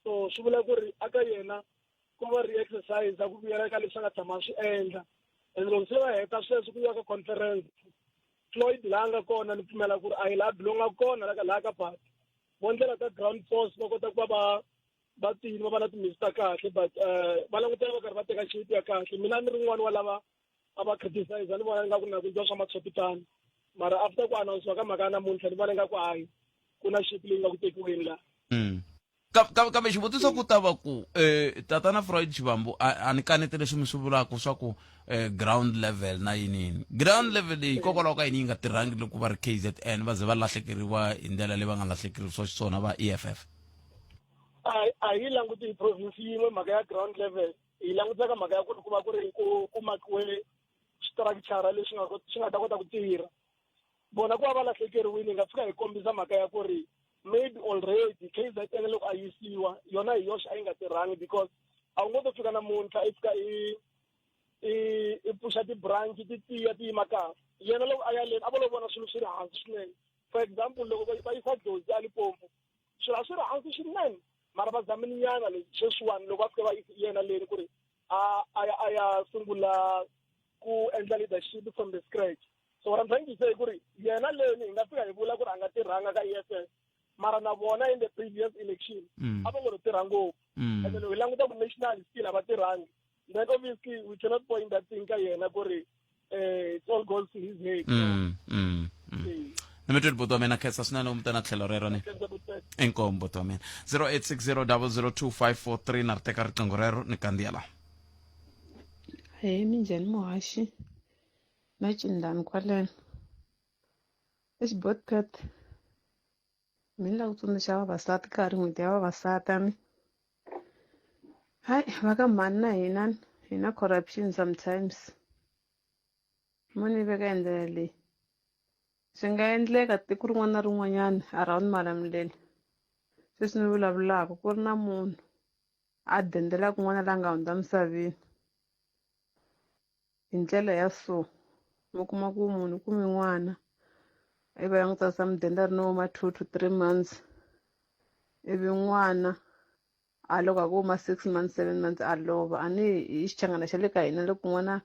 So swi vula ku ri aka yena ku va ri exercise ku vuyela ka leswi a nga tshama swi endla. And loko se va heta sweswo ku yiwa ka conference, Floyd laha nga kona ni pfumela ku ri a hi laha belonga kona laha ka party. Vo ndlela ta ground force va kota ku va va tiyini, va va na timhisi ta kahle, but va langutela va karhi va teka shape ya kahle. Mina ni rin'wana wa lava a va criticize, ni vona ingaku na ku endliwa swa matshopitana, mara after ku announce ka mhaka ya namuntlha ni vona ingaku hayi ku na shape leyi nga ku tekiweni laha. Kambe xivutiso ku ta va ku tatana Floyd Shivambu, a ni kaneti leswi mi swi vulaka swa ku ground level na yini yini. Ground level leyi hikokwalaho ka yini yi nga tirhangi loko va ri KZN va ze va lahlekeriwa hi ndlela leyi va nga lahlekeriwa xiswona va EFF? A hi languti hi province yin'we mhaka ya ground level, hi langutisa ka mhaka ya ku ri ku va ku ri ku makiwe structure leswi nga swi nga ta kota ku tirha. Vona ku va va lahlekeriwile, hi nga fika hi kombisa mhaka ya ku ri maybe already KZN loko a yisiwa yona hi yoxe a yi nga tirhangi, because a wu ngo to fika namuntlha i fika i pfuxa ti-branch ti tiya ti yima kahle. Yena loko a ya leni a va lo vona swilo swi ri hansi swinene. For example, loko va yisa Dlozi a Limpopo, swilo a swi ri hansi swinene, mara va zamini nyana leswi sweswiwani loko va fika va yena leni ku ri a ya sungula ku endla leadership from the scratch. So what I'm trying to say ku ri yena leni hi nga fika hi vula ku ri a nga tirhanga ka EFF, mara na vona in the previous election a va ngo ri tirha ngopfu. Ende loko hi languta ku national still a va tirhangi. Then obviously we cannot point that thing ka yena ku ri eh, it all goes to his head. Ni mi tweli buti wa mina, khensa swinene u mutana tlhelo rero ni. Inkomu buti wa mina. 0860002543 na ri teka riqingho rero ni kandziya laha. Ahee, minjhani muhaxi na cindani kwaleno Eish Botpet mi ni lava ku tsundzuxa vavasati ka ha ri n'hweti ya vavasati a mi hayi va ka mhani na hina hi na corruption sometimes mo ni veka hi ndlela leyi swi nga endleka tiko rin'wana na rin'wanyana around Malamulele sweswi ni vulavulaka ku ri na munhu a dendelaka n'wana la nga hundza misaveni hi ndlela ya so mi kuma ku munhu u kume n'wana ivi va ya n'wi tsarisa mudende a ri no ma 2 to 3 months, ivi n'wana a loko a ku ma 6 months, 7 months a lova. A ni hi xichangana xa le ka hina loko n'wana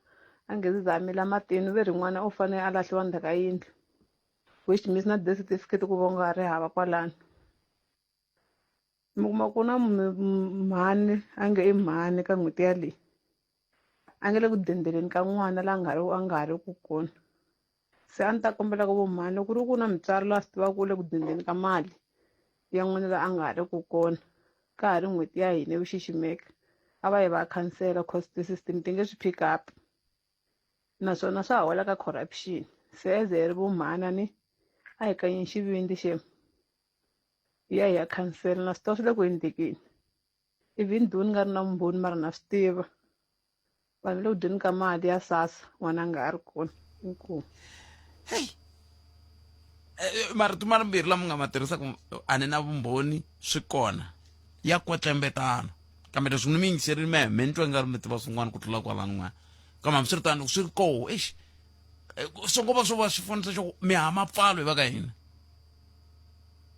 a nge ze za a mila matino ve ri n'wana u fanele a lahliwa ndzhaku ka yindlu, which means na death certificate ku va u nga ri hava kwalano. Mi kuma ku na mhani a nge i mhani ka n'hweti yaleyi a nge le ku dendeleni ka n'wana la nga ri a nga ha ri ku kona. Se a ni ta kombela ku vo mhani loko ku ri ku na mutswari loyi a swi tivaka ku le ku dendeni ka mali ya n'wana loyi a nga ha ri ku kona, ka ha ri n'hweti ya hina yo xiximeka, a va yi va khansela, cause ti-system ti nge swi pick up naswona swa ha wela ka corruption. Se as hi ri vo mhani a ni a hi kanyeni xivindzi xem hi ya hi ya khansela na swi tiva swi le ku endlekeni, even though ni nga ri na vumbhoni mara na swi tiva vanhu le ku dyeni ka mali ya SASSA n'wana a nga ha ri kona. Inkomu. Hey, marito mambirhi lama nga ma tirhisaka, a ni na vumbhoni, swi kona ya kwetlembetana, kambe leswi ni mi yingiserile mehe me ni twa nga ri mi tiva swin'wana ku tlula kwalano n'wana, kambe hambiswiritano swi ri koho exi swi ngo va swo va xifaniso xo mi ha mapfalo hi va ka hina.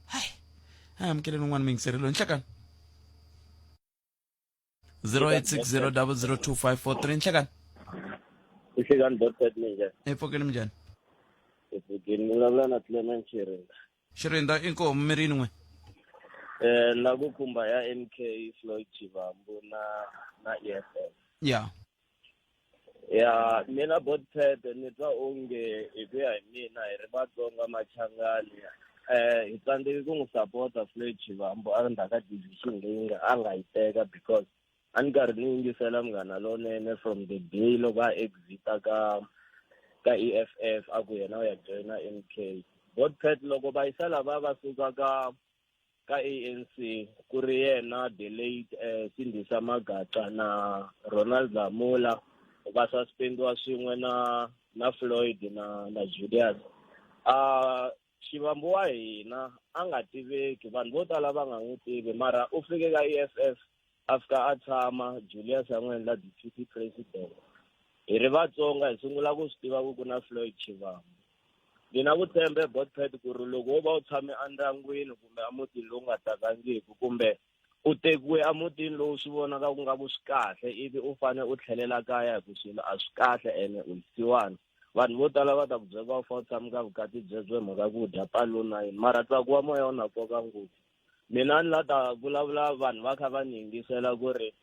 Hayi, a amukeleni un'wana mi yingiserile nhlekani. 0860002543 nhlekani. Nhlekani Botpet, minjhani? Epfukeni, minjhani? Epfukeni, mi vulavula na Clement Xirinda. Xirinda, inkomu, mirini n'we. La ku khumba ya MK Floyd Shivambu na EFF. Ya. Ya mina Botpet ni twa onge hi ku ya hi mina hi ri Vatsonga Machangani hi tsandzeki ku n'wi sapota Floyd Shivambu a ndzhaku ka decision leyi nga a nga yi teka, because a ni karhi ni yingisela Munghana Lonene from the day loko a exita ka EFF a ku yena u ya joyina MK. Botpet, loko va yisa lava va suka ka ANC ku ri yena the late Sindisa Magaqa na Ronald Lamola va suspendiwa swin'we na Floyd na Julius, a Shivambu wa hina a nga tiveki, vanhu vo tala va nga n'wi tivi, mara u fike ka EFF a fika a tshama, Julius a n'wi endla deputy president. Hi ri Vatsonga hi sungula ku swi tiva ku ku na Floyd Shivambu. Ni na ku tshembe Botpet ku ri loko wo va u tshame endyangwini kumbe emutini lowu nga tsakangiki kumbe u tekiwe emutini lowu swi vonaka ku nga ku swi kahle ivi u fane u tlhelela kaya hi ku swilo a swi kahle ene u yisiwani, vanhu vo tala va ta ku byela u fanele u tshame ka vukati byebyo hi mhaka ku dya palo na yini, mara ntsako wa moya wu na nkoka ngopfu. Mina ni la ta vulavula vanhu va kha va ni yingisela ku ri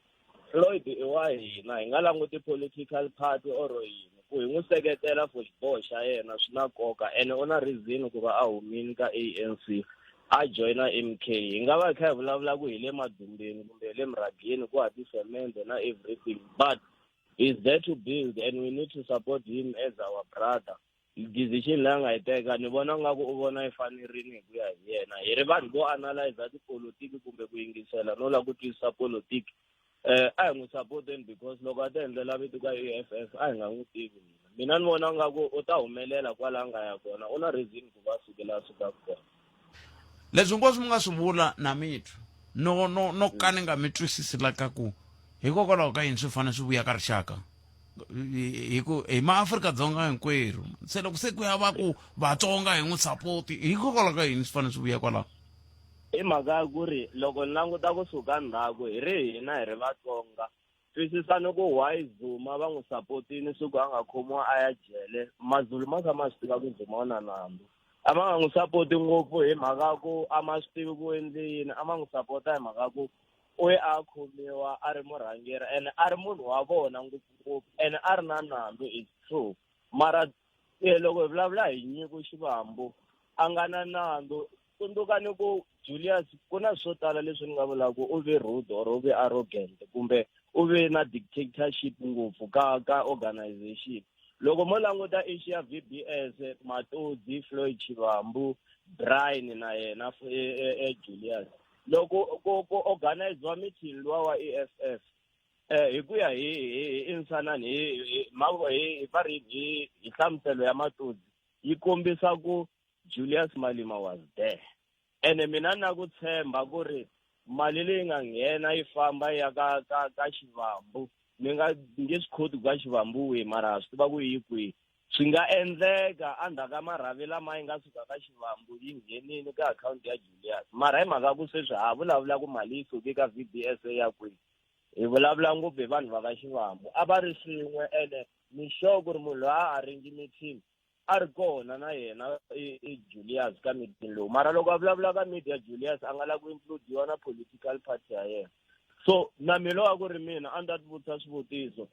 Floyd i wa hina, hi nga languti political party or yini, ku hi n'wi seketela for xiboho xa yena swi na nkoka ene u na reason ku va a humini ka ANC a joyina MK. Hi nga va hi kha hi vulavula ku hi le madumbeni kumbe hi le murhageni ku ha tisemende na everything, but he's there to build and we need to support him as our brother. Decision leyi a nga yi teka ni vona nga ku u vona yi fanerile hi ku ya hi yena. Hi ri vanhu vo analyza tipolotiki kumbe ku yingisela no lava ku twisisa politiki, a hi n'wi supporteni because loko a ti endlela vito ka EFF a hi nga n'wi tivi hina. Mina ni vona nga ku u ta humelela kwala a nga ya kona, u na reason ku va a suke la a sukaka kona. Leswi hinkwaswo mi nga swi vula na mi twa no ka ni nga mi twisisi la ka ku hikokwalaho ka yini swi fanele swi vuya ka rixaka, hi ku hi maAfrika-Dzonga hinkwerhu, se loko se ku ya va ku Vatsonga hi n'wi sapoti, hikokwalaho ka yini swi fanele swi vuya kwalaho? I mhaka ya ku ri loko ni languta kusuka ndzhaku hi ri hina hi ri Vatsonga, twisisani ku why Zuma va n'wi sapotini siku a nga khomiwa a ya jele. Mazulu ma kha ma swi tiva ku Zuma u na nandzu, a ma nga n'wi sapoti ngopfu hi mhaka ku a ma swi tivi ku endle yini, a ma n'wi sapota hi mhaka ku U ye a khomiwa a ri murhangeri ene a ri munhu wa vona ngopfungopfu ene a ri na nandzu is true mara e loko hi vulavula hi Nyiko Xivambu a nga na nandzu tsundzukani ku Julius ku na swo tala leswi ni nga vulaka u ve rude or u ve arrogant kumbe u ve na dictatorship ngopfu ka ka organization loko mo languta issue ya VBS Matodzi Floyd Shivambu Brian na yena e, e, e Julius loko ku ku organiziwa meeting luwa wa EFF eh hi ku ya hi hi insanani hi hi hi va ri hi hi nhlamuselo ya Matodzi yi kombisa ku Julius Malema was there ene mina na ku tshemba ku ri mali leyi nga nghena yi famba yi ya ka ka ka Xivambu ni nga nge swi koti ku ka Xivambu wihi mara ha swi tiva ku yi kwihi swi nga endleka endzhaku ka marhavi lama yi nga suka ka Xivambu yi nghenile ka akhawunti ya Julius mara hi mhaka ku sweswi ha vulavula ku mali yi suke ka V_B_S ya kwihi hi vulavula ngopfu hi vanhu va ka Xivambu a va ri swin'we ene ni sure ku ri munhu loyi a arrange meeting a ri kona na yena i Julius ka meeting lowu mara loko a vulavula ka media Julius a nga lavi ku includiwa na political party ya yena so na mina a ku ri mina a ni ta ti vutisa swivutiso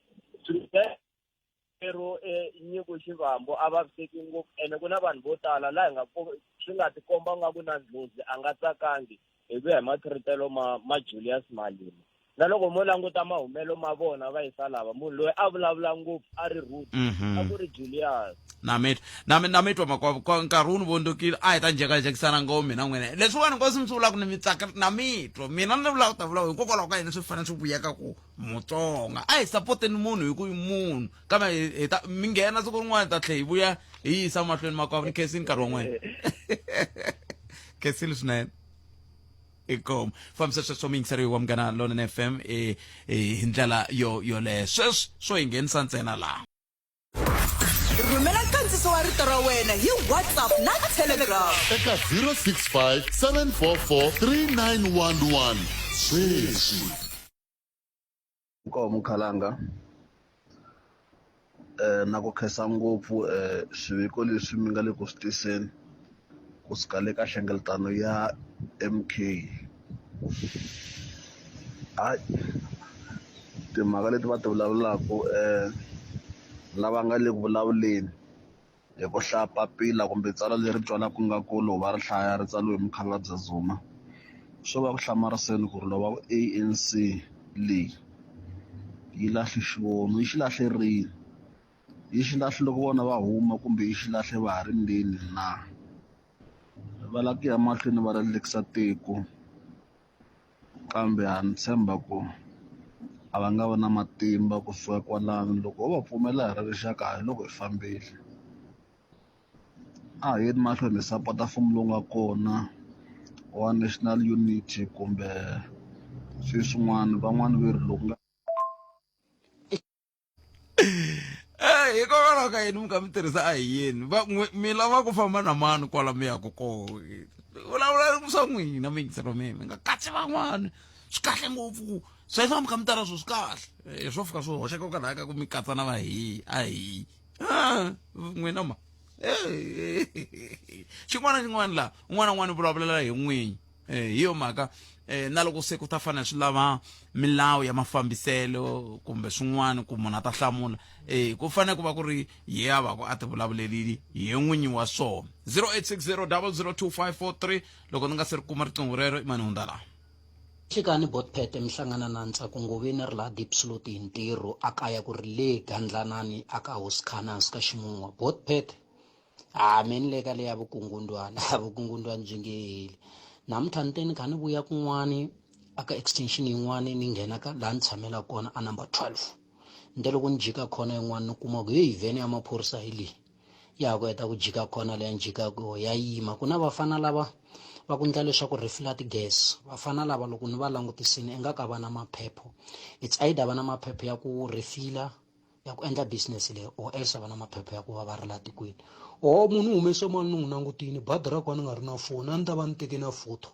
ero e, Nyiko Xivambu a vaviseki ngopfu ene ku na vanhu vo tala laha hi nga swi nga tikomba nga ku na ndlozi a nga tsakangi hi ku ya hi mathiritelo ma ma Julius Malema na loko mo languta mahumelo ma vona va yisa lava munhu loyi a vulavula ngopfu a ri rude a ku ri Julius na mi na mi na mi twa makwavo kwa nkarhi wu ni vondzokile a hi ta njhekanjhekisana ngopfu mina n'wina leswiwani nkosi mi swi vulaka ni mi tsaka na mi twa mina ni vulaka ta vulavula hikokwalaho ka yini swi fanele swi vuyeka ku mutsonga a hi sapoteni munhu hi ku i munhu kambe hi ta mi nghena siku rin'wana hi ta tlhe hi vuya hi yisa mahlweni makwavo ni khensini nkarhi wa n'wina khensile swinene inkomu fambisa sweswo muyingiseri wa munghana lonene fm e, e, hi ndlela yo yoleyo sweswi swo hi nghenisa ntsena laha rhumela nkandziso wa rito ra wena hi whatsapp na telegram eka 065 744 3911 sweswi Inkomu Khalanga eh na ku khensa ngopfu eh swiviko leswi mi nga le ku swi tiseni kusuka le ka nhlengeletano ya M_K hayi timhaka leti va ti vulavulaka lava nga le ku vulavuleni. Hi ku hlaya papila kumbe tsalwa leri twalaka ingaku loko va ri hlaya ri tsariwe hi mukhalabye Zuma, swo va ku hlamariseni ku ri loko va ku ANC leyi yi lahle xivono yi xi lahle rini? Yi xi lahle loko vona va huma kumbe yi xi lahle va ha ri ndzeni na? Va lava ku ya mahlweni va rilekisa tiko. Kambe ha ni tshemba ku a va nga vi na matimba kusuka kwalano loko ho va pfumela hi ri rixaka hi loko hi fambile a hi yeni mahlweni hi sapota mfumo lowu nga kona wa national unity kumbe sweswin'wana van'wani ve ri loku nga. Eh, hikokwalaho ka yini mi kha mi tirhisa a hi yini va mi lava ku famba na mani kwala mi yaku koho vulavula swa n'wina mi yingisela mi mi nga katsi van'wana swi kahle ngopfu ku sweswo mi kha mi tala swo swi kahle eh, swo fika swi hoxeka kwalaha ka ku mi katsa na va hi a hi ah, n'wina ma eh, xin'wana na xin'wana laha un'wana na un'wana u vulavulela hi n'winyi Eh, hi yo mhaka eh, na loko se ku ta fanele swi lava milawu ya mafambiselo kumbe swin'wana ku munhu a ta hlamula eh, ku fanele ku va ku ri ye a va ku a ti vulavulerile hi n'winyi wa swona 0860002543 loko ni nga se ri kuma riqingho rero i mani hundza laha Xikani Botpete mi hlangana na Ntsako Ngoveni ri laha Diepsloot hi ntirho a kaya ku ri le Gandlanani a ka Hosi Khanansi ka Ximun'wa Botpete ha me ni le ka leya vukungundwani a vukungundwani byi nge heli namuntlha ni te ni kha ni vuya kun'wani aka extension yin'wani ni nghena ka laha ni tshamela kona a number 12 nte loko ni jika khona yin'wana ni kuma ku heyi vhene ya maphorisa hi leyi ya ha ku heta ku jika khona leya ni jikaka yoho ya yima ku na vafana lava va ku ndla leswaku refill ti-gas vafana lava loko ni va langutisini ingaku a va na maphepho it's either va na maphepho ya ku refila ya ku endla business leyi or else va na maphepha ya ku va va ri la tikweni or munhu u humese mali ni n'wi langutini badi ra ku a ni nga ri na foni a ni ta va ni teke na photo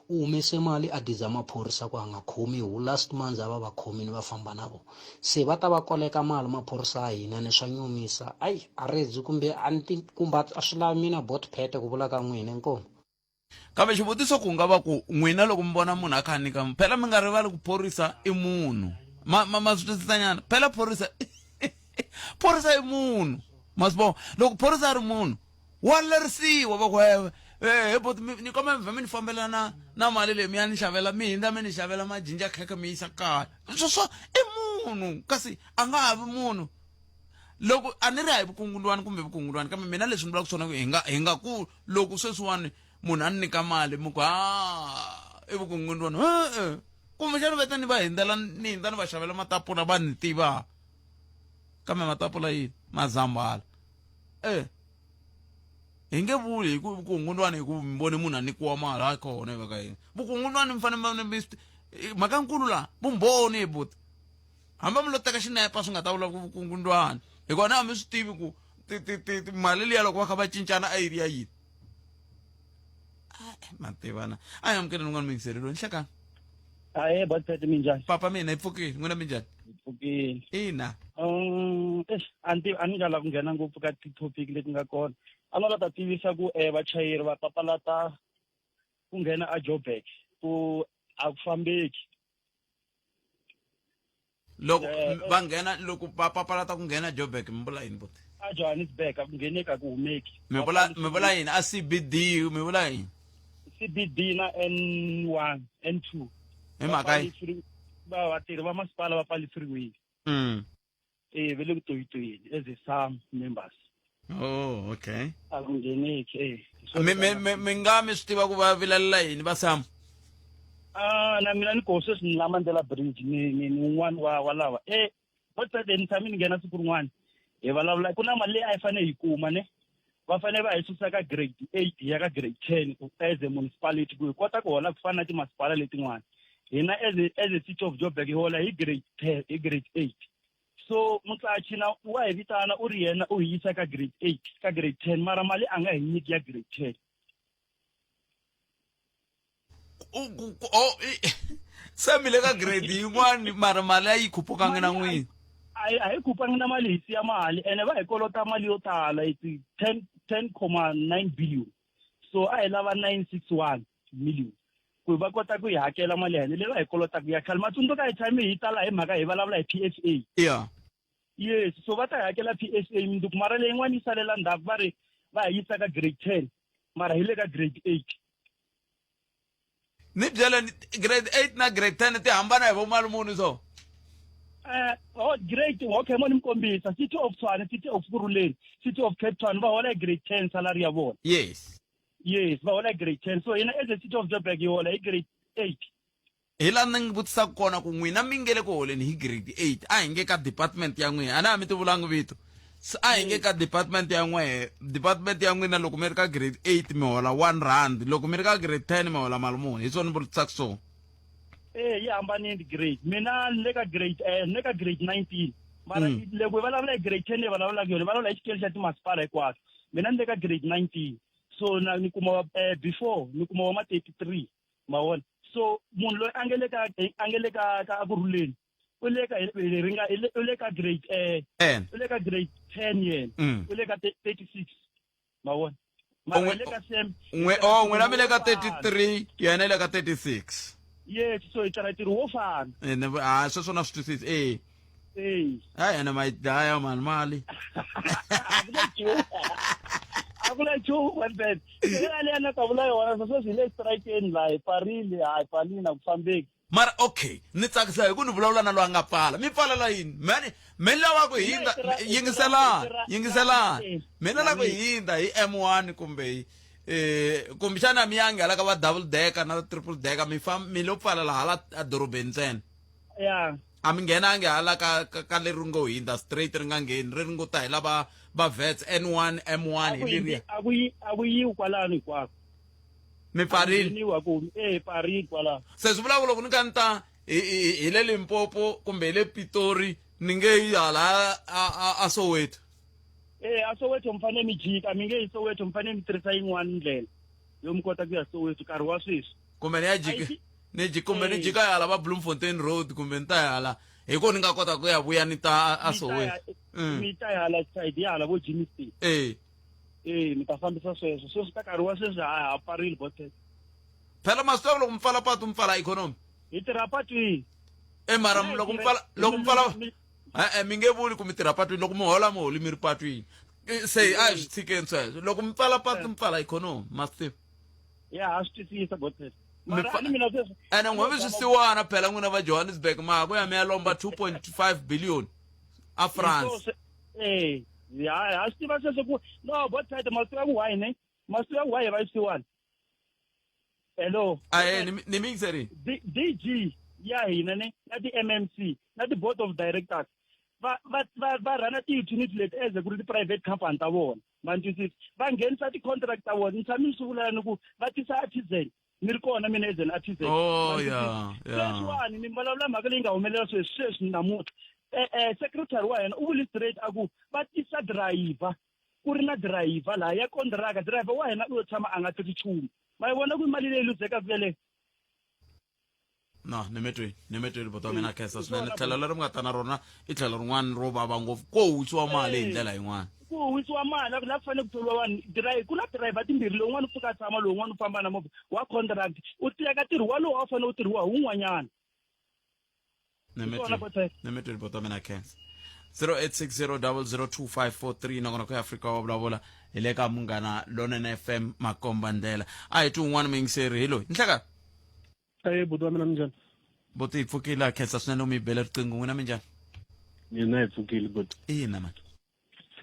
u humese mali a diza maphorisa ku a nga khomiwi last month a va va khomini va famba na vona se va ta va koleka mali maphorisa ya hina ni swa nyumisa ayi a redzi kumbe a ni ti kumbe a swi lavi mina bot pete ku vula ka n'wina inkomu. Kambe xivutiso ku nga va ku n'wina loko mi vona munhu a kha a nyika phela mi nga rivali ku phorisa i munhu ma ma ma swi twisisa nyana phela phorisa phorisa i munhu ma swi vona loko phorisa a ri munhu wa lerisiwa va ku he boti ni kombela mi vhe mi ni fambela na na mali leyi mi ya ni xavela mi hindza mi ni xavela majinja khekhe mi yisa kaya sweswo i munhu kasi a nga ha vi munhu loko a ni ri a hi vukungundwani kumbe vukungundwani kambe mina leswi ni vulaka swona hi nga hi nga ku loko sweswiwani munhu a ni nyika mali mi ku ha i vukungundwani e-e kumbexana va ta ni va hindzela ni hindza ni va xavela matapula va ni tiva kambe matapula yini mazambhala e hi nge vuli hi ku vukungundwani hi ku mi vone munhu a nyikiwa mali hayi kona hi va ka yini vukungundwani mi fanele mi mhaka nkulu laha vumbhoni buti hambi mi lo teka xinepa swi nga ta vula ku vukungundwani hikuva na mi swi tivi ku mali liya loko va kha va cincana a yi ri ya yini ma tivana a hi amukeleni un'wana muyingiseri loyi nhlekani ahe botpet minjhani papa mina hi pfukile n'wina minjhani hi pfukile ina eish a ni a ni nga lava ku nghena ngopfu ka ti-topic leti nga kona a no la ta tivisa ku um vachayeri va papalata ku nghena a Joburg ku a ku fambeki loko eh, va nghena loko va papalata ku nghena Joburg mi vula yini buti a Johannesburg a ku ngheneki a ku humeki mi vula mi vula yini a CBD mi vula yini CBD na N1 N2 hi mhaka yi va vatirhi va masipala va pfale freeway eh va le ku toyitoyeni as a some members oh okay a ku ngheneki eh mi mi mi mi nga mi swi tiva ku va vilelela yini va sam ah na mina ni koho sweswi ni la Mandela Bridge ni ni ni un'wana wa wa lava eh vo tsade ni tshame ni nghena siku rin'wana hi vulavula ku na mali leyi a yi fanele hi kuma ne va fanele va hi susa ka grade 8 ya ka grade 10 ku as a municipality ku hi kota ku hola ku fana na timasipala letin'wana hina as a, as a city of Joburg hi hola hi grade 10 hi grade 8 so mutlachi na wa hi vitana u ri yena u hi yisa ka grade 8 ka grade 10 mara mali a nga hi nyiki ya grade 10 oh, se mi le ka grade yin'wani mara mali a yi khupukangi na n'wini a hi khupangi na mali hi siya mali ene va hi kolota mali yo tala it's 10 10,9 billion so a hi lava 961 million ku va kota ku yi hakela mali ya hina leyi va hi kolotaka ya khale matsundzuka hi tshame hi tala hi mhaka hi vulavula hi P S A yeah yes so va ta hi hakela P S A mundzuku mara leyin'wana yi salela ndzhaku va ri va hi yisa ka grade 10 mara hi le ka grade 8 ni byela grade 8 na grade 10 ti hambana hi vo mali muni so eh oh grade okay mo ni mi kombisa city of Tshwane city of Kurhuleni city of Cape Town va hola hi grade 10 salary ya vona yes yes va hola hi grade 10 so hina as a city of Joburg hi hola hi grade 8 hi laha ni vutisaka kona ku n'wina mi nge le ku holeni hi grade 8 a hi nge ka department ya n'wina a na ha mi ti vulangi vito a hi nge ka department ya n'wehe department ya n'wina loko mi ri ka grade 8 mi hola 1 rand loko mi ri ka grade 10 mi hola mali muni hi swona ni vutisaka swona eh yi hambanile grade mina ni le ka grade eh ni le ka grade 19 mara mm. loko hi vulavula hi grade 10 leyi vulavulaka yona vulavula hi xikele xa timasipala hinkwato mina ni le ka grade 19 so na ni kuma eh, before ni kuma wa ma 33 ma vona so munhu loyi a nge le ka a nge le ka ka Ekurhuleni u le ka ri nga u le ka grade eh u le ka grade 10 yena mm. u le ka 36 ma vona mara le ka sem n'we oh n'wina mi le ka 33 yena i le ka 36 yes so hi tirha ntirho wo fana ene a sweswo na swi twisisi eh eh hayi ene ma yi dlaya mani mali a ku na nchumu one bed yena leyi a na ta vula yona so sweswi hi le strikeni laha hi pfarile a hi pfalini a ku fambeki mara okay ni tsakisa hi ku ni vulavula na loyi a nga pfala mi pfalela yini mani mi lava ku hindza yingiselani yingiselani mi lava ku hindza hi M1 kumbe hi eh kumbexana mi ya nghala ka va double decker na triple decker mi fam mi lo pfalela hala edorobeni ntsena ya a mi nghenangi hala ka ka, ka leri ngo hindza straight ri nga ngheni ri ri ngo ta hi lava va vets N1 M1 hi leriya a ku yi a ku yiwi kwalano hinkwako mi pfarile ku e pfarile kwalano se swi vula ku loko ni ka ni ta hi le Limpopo kumbe hi le Pitori ni nge yi hala a Soweto e a Soweto mi fanele mi jika mi nge yi Soweto mi fanele mi tirhisa yin'wana ndlela yo mi kota ku ya Soweto nkarhi wa sweswi kumbe ni ya jika ni ji kumbe ni jika hala va Bloemfontein Road kumbe ni ta hala hi ko ni nga kota ku ya vuya ni ta a Soweto mm. mi ta hala side ya hala vo Germiston eh eh mi ta fambisa sweswo sweswi ka nkarhi wa sweswi ha ha pfarile botet Phela ma swi tiva ku loko mi pfala patu mi pfala ikhonomi. Hi tirha patwini. E mara loko mi pfala loko mi pfala e-e mi nge vuli ku mi tirha patwini loko mi hola mi holi mi ri patwini. Se a hi swi tshikeni sweswo. Loko mi pfala patu mi pfala ikhonomi ma swi tiva. Ya ha swi twisisa botset. Mara a ni mina sweswi. Ene n'we mi swisiwana phela n'wina va Johannesburg ma ha ku ya mi ya lomba 2.5 billion a France. Eh, ya ha swi tiva sweswo ku no botset ma swi tiva ku why ne? Ma swi tiva ku why hi va swisiwana. Hello. Ahe ni ni mi yingiserile. DG ya hina ne na ti-MMC na ti-board of directors va va va va rhana ti-utility leti as ku ri ti-private company ta vona ma ni twisisa va nghenisa ti-contract ta vona ni tshame ni swi vula ni ku va tisa artisan ni ri kona mina as an artisan oh yeah yeah sweswiwani ni vulavula mhaka leyi nga humelela sweswi sweswi namuntlha eh eh secretary wa hina u vule straight a ku va tisa driver ku ri na dirayivha laha ya kondiraka dirayivha wa hina u yo tshama a nga teki nchumu ma yi vona ku mali leyi luzekaka yeleyo no ni mi twi ni mi twile buti wa mina khensa swinene tlhelo leri mi nga ta na rona i tlhelo rin'wana ro vava ngopfu ko wisiwa mali hi ndlela yin'wana ku wisiwa mali la ku fanele ku thoriwa vanhu dirayi ku na dirayivha timbirhi lowun'wana u pfuka a tshama lowun'wana u famba na movha wa contract u teka ntirho walowo a wu fanele u tirhiwa hi wun'wanyana ni mi twile buti wa mina khensa 0860002543 nakona ku ya afrika wa vulavula hi le ka munghana lonene fm makomba ndlela a hi twi un'wana muyingiseri hi loyi nhleka Aye buti wa mina minjhani? Buti hi pfukile a khensa swinene u mi bele riqingho n'wina minjhani? Mina hi pfukile buti. Ina mani.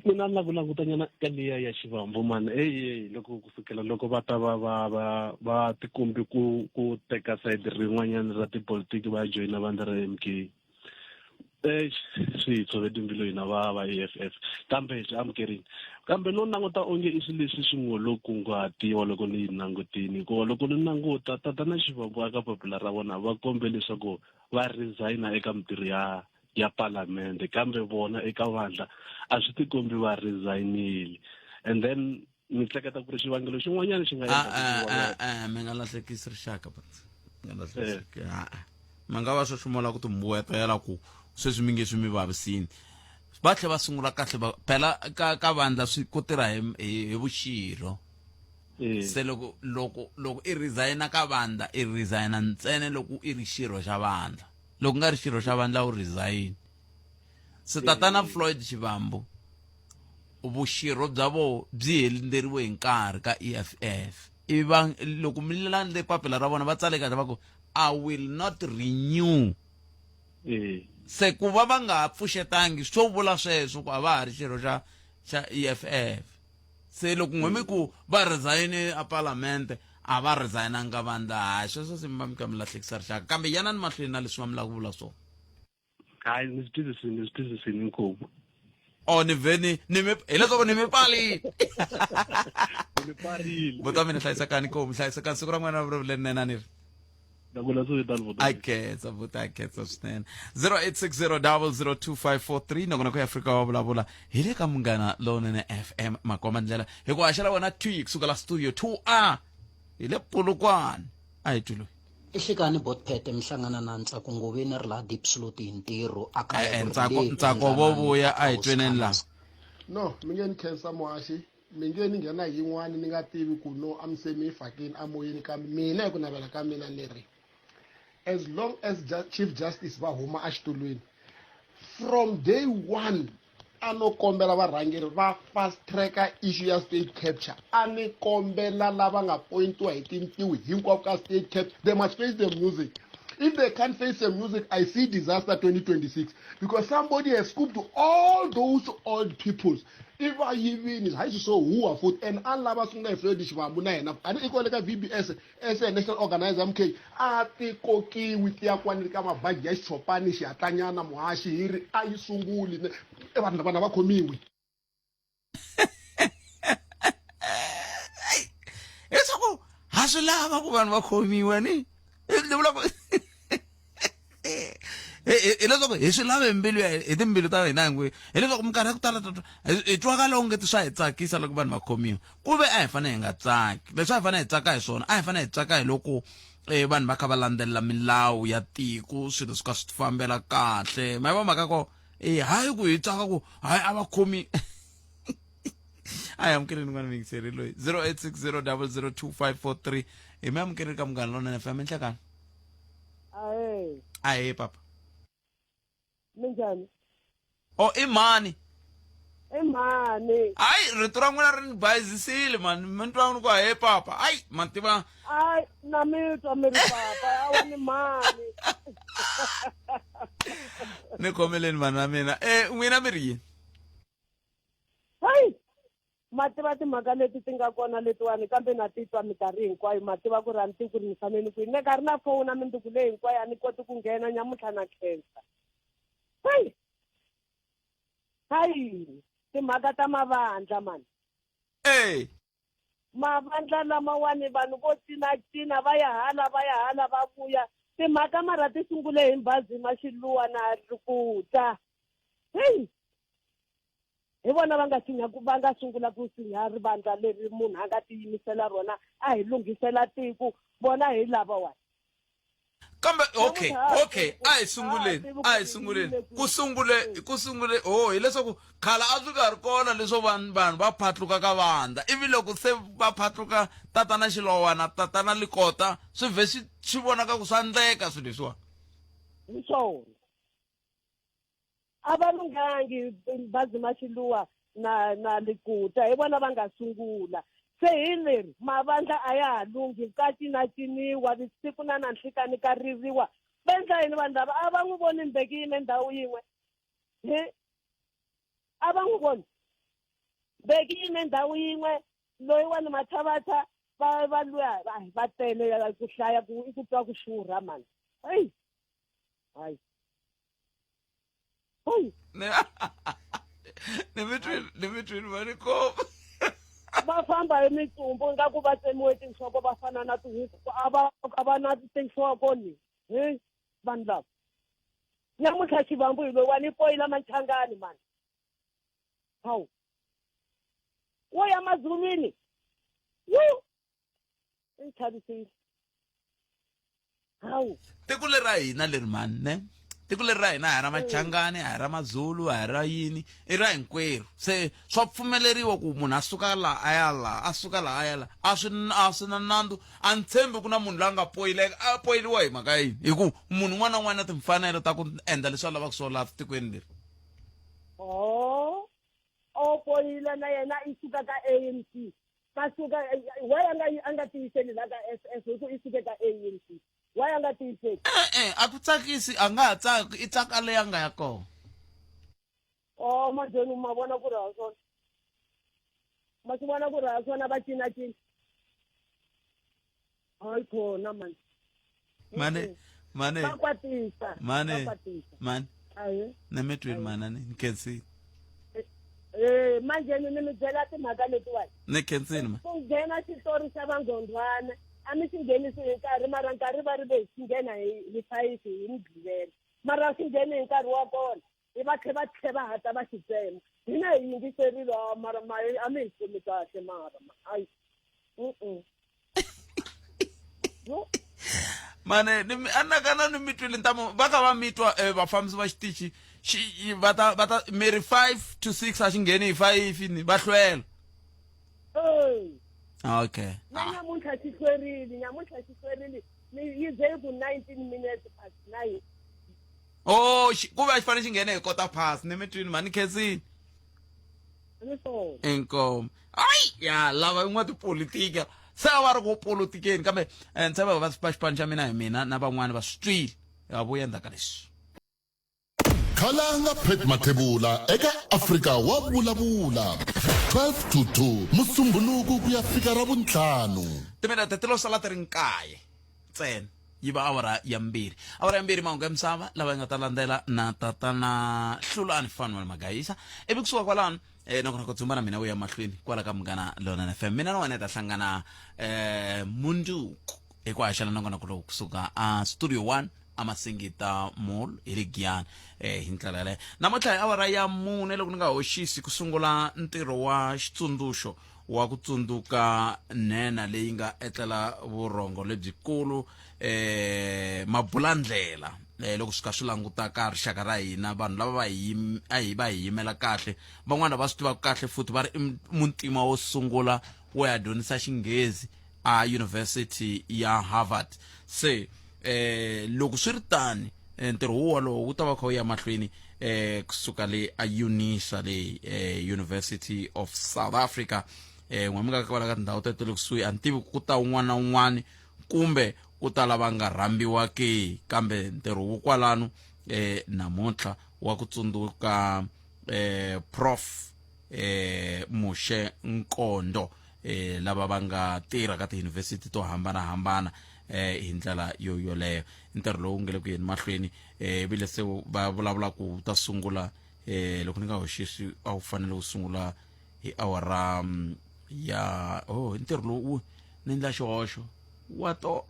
Mina ni la ku langutanyana ka liya ya Xivambu mani eyi eyi loko kusukela loko va ta va va va va tikombi ku ku teka sayiti rin'wanyana ra tipolitiki va ya joyina vandla ra M_K eish swi hi tshove timbilu hina va va E_F_F kambe hi swi amukerile kambe no languta onge i swilo leswi swi ngo lo kunguhatiwa loko ni yi langutini hikuva loko ni languta tatana Xivambu aka papila ra vona va kombe leswaku va resign-a eka mintirho ya ya palamende kambe vona eka vandla a swi tikombi va resignile and then ni hleketa ku ri xivangelo xin'wanyana xi nga endla ku va va- mi nga lahlekisi rixaka but mi nga lahlekisi a mi nga va sweswi mo la ku timbuwetela ku sweswi mi nge swi mi vavisini va tlhe va sungula kahle va phela ka ka vandla swi ku tirha hi hi hi vuxirho se loko loko loko i resigna ka vandla i resigna ntsena loko i ri xirho xa vandla loko nga ri xirho xa vandla u resign se tatana Floyd Shivambu vuxirho bya voho byi helindzeriwe hi nkarhi ka EFF ivi va loko mi landze papila ra vona va tsale kahle va ku I will not renew se ku va va nga ha pfuxetangi swo vula sweswo ku a va ha ri xirho xa xa EFF se loko n'we mi ku va resign a parliament a va resignanga vandla hayi sweswo se mi va mi ka mi lahlekisa rixaka kambe yanani mahlweni na leswi va mi lava ku vula swona hayi ni swi twisisini ni swi twisisini inkomu o ni vhe ni ni mi hileswaku ni mi pfalile ni pfarile buti wa mina hlayisekani nkomu hlayisekani siku ra n'wina ri lerinene a ni ri Nakona swi vitani buti. A khensa buti a khensa swinene 0860002543 nakona ku ya Afrika wa vulavula hi le ka munghana lowunene FM makomba ndlela hi ku haxela wena twi kusuka la studio 2A hi le Polokwane a hi twi loyi I nhlikani Botpete mi hlangana na Ntsako Ngoveni ri laha Diepsloot hi ntirho a kaya Eh, ku ri Ntsako le Ntsako vo Gandlanani vuya a a hi ka tweneni la Hosi No, mi nge ni khensa muhaxi mi nge ni nghena hi yin'wani ni nga tivi ku no a mi se mi yi fakini amoyeni kambe mina hi ku navela ka mina ni ri as long as chief justice va huma exitulwini from day one a no kombela varhangeri va fast tracker issue ya state capture a ni kombela lava nga pointiwa hi tintiwi hinkwavo ka state capture they must face the music if they can't face the music i see disaster 2026 because somebody has scooped all those old peoples i va yivini hayi swi swo huwa futhi and a lava sungula hi floyd xivambu na yena a ni i kwale ka vbs as a national organizer mk a ti kokiwi ti ya kwanile ka mabagi ya xitshopani xihatlanyana muhaxi hi ri a yi sunguli vanhu vanhu a va khomiwi leswaku ha swi lava ku vanhu va khomiwa ni ni vula ku hileswaku hi swi lava hi mbilu ya hi timbilu ta hina hinkwerhu hileswaku minkarhi ya ku tala hi twakala onge ti swa hi tsakisa loko vanhu va khomiwa ku ve a hi fanele hi nga tsaki leswi a hi fanele hi tsaka hi swona a hi fanele hi tsaka hi loko um vanhu va kha va landzelela milawu ya tiko swilo swi ka swi fambela kahle ma yi va mhaka ko e hayi ku hi tsaka ku hayi a va khomi a hi amukeleni n'wana muyingiseri loyi 0860002543 Hi mi amukerile ka Munghana Lonene FM inhlekani. Ahee. Ahee papa. Minjhani? O i mhani? I mhani. Hayi rito ra n'wina ri ni bayizisile mani mi twa ni ku ahee papa. Hayi ma tiva. Hayi na mi twa mi ri papa awa ni mhani. Ni khomeleni vanhu va mina. Eh n'wina mi ri yini? Hayi ma tiva timhaka leti ti nga kona letiwani kambe na titwa minkarhi hinkwayo ma tiva ku ri a ni tivi ku ri ni fanele ni kwini ne ka ri na foni a minduku leyi hinkwayo a ni koti ku nghena nyamuntlha na khensa hayi hayi timhaka ta mavandla mani Ey mavandla lamawani vanhu vo cinacina va ya hala va ya hala va vuya timhaka mara ti sungule hi mbhazima xiluwa na rikuta heyi hi vona va nga sinya va nga sungula ku sinya rivandla leri munhu a nga tiyimisela rona a hi lunghisela tiko vona hi lavawani kambe okay okay a hi sunguleni a hi sunguleni ku sungule ku sungule oh hileswaku khala a swi nga ri kona leswo vanhu vanhu va phatluka ka vandla ivi loko se va phatluka tatana xilowana tatana likota swi vhe swi swi vonaka ku swa ndleka swilo leswiwani hi swona a va lunghangi Mbhazima Xiluwa na na Likuta hi vona va nga sungula se hi leri mavandla a ya ha lunghi ka cinaciniwa vusiku na nanhlikani ka ririwa va endla yini vanhu lava a va n'wi voni mbeki yime ndhawu yin'we he a va n'wi voni mbeki yime ndhawu yin'we loyiwani mathavatha va va luya va tele ku hlaya ku i ku twa ku xurha mani eyi hayi ni mi twini ni mi twini va ni koma va famba hi mitsumbu ingaku va tsemiwe tinhloko va fana na tihuku a va a va na tinhloko ni hi vanhu lava namuntlha xivambu hi loyiwani i poyila manchangani mani hawu wo ya mazulwini wu i ni chavisile hawu tiko leri ra hina leri mani ne tiko leri ra hina a hi ra machangani a hi ra mazulu a hi ra yini i ra hinkwerhu se swa pfumeleriwa ku munhu a suka la a ya la a suka la a ya la a swi a swi na nandzu a ni tshembi ku na munhu loyi a nga poyileka a poyiliwa hi mhaka yini hi ku munhu un'wana na un'wana na timfanelo ta ku endla leswi a lavaka swona laha tikweni leri o o poyila na yena i suka ka ANC va suka why a nga a nga tiyiseli la ka SS hi ku i suke ka ANC why a nga tiyiseli e-e a ku tsakisi a nga ha tsaki i tsaka leyi a nga ya kona o majoni ma vona ku ri ha swona ma swi vona ku ri ha swona va cinacina hayi khona mani mane mane va kwatisa mane va kwatisa mane ahe na mi twini manani ni khensini eh manje ni mi byela timhaka letiwani ni khensini ma ku nghena xitori xa vanghondwana a mi xi nghenisi hi nkarhi mara nkarhi va ri ve xi nghena hi hi fayifi hi mugqivela mara xi nghene hi nkarhi wa kona i va tlhe va tlhe va hatla va xi tsema hina hi yingiserile ah, mara ma a mi hi khomi kahle mara ma ayi mm mane ni mi anakana ni mi twile ntamu va ka va mi twa eh, vafambisi va xitichi xi va ta va ta mi ri 5 to 6 a xi ngheni hi 5 ni va hlwela okay na nyamuntlha xi hlwerile nyamuntlha xi hlwerile yi ze yi ku 19 minutes past 9 oh ku va xi fanele xi nghene hi kota past ni mi twini mani khensini inkomu ayi ya lava yin'wana tipolitika se a va ri ku polotikeni kambe eh, ni tshemba va va xipano xa mina hi mina na van'wana va swi twile ya vuya endzhaku ka leswi Khalanga Pat Mathebula eka Afrika wa vulavula 12 to 2 Musumbhunuku ku ya fika Ravuntlhanu. Timinete ti lo sala ti ri nkaye ntsena yi va awara ya mbirhi awara ya mbirhi mahungu ya misava lava yi nga ta landzela na tatana hlulani fanuel magayisa ivi kusuka kwalano eh, nakona ku dzumba na mina u ya mahlweni kwala ka munghana lonene fm mina na wena hi ta hlangana eh, mundzuku hi ku haxela nongonoko lowu kusuka a studio 1 amasingita mall hi le giyani eh, hi ndlela yaleyo namuntlha hi awara ya mune loko ni nga hoxisi ku sungula ntirho wa xitsundzuxo wa ku tsundzuka nhenha leyi nga etlela vurhongo lebyikulu eh mabulandlela eh loko swi ka swi languta ka rixaka ra hina vanhu lava va hi a hi va hi yimela kahle van'wana va swi tivaka kahle futhi va ri i muntima wo sungula wo ya dyondzisa xinghezi a University ya Harvard. Se eh loko swi ri tani eh, ntirho wo wolowo wu ta va kha wu ya mahlweni eh kusuka le a UNISA le eh, University of South Africa eh n'we mi nga kwala ka tindhawu teto le kusuhi a ni tivi ku ta un'wana na un'wana kumbe ku ta lava nga rhambiwa ke kambe ntirho wo kwalano eh namuntlha wa ku tsundzuka eh prof eh Mushe Nkondo eh lava va nga tirha ka tiyunivhesiti to hambanahambana eh hi ndlela yo yoleyo ntirho lowu nge le ku yeni mahlweni eh vile se va vulavula ku wu ta sungula eh loko ni nga hoxisi a wu fanele wu sungula hi awara mm, ya oh ntirho lowu ni endla xihoxo wa to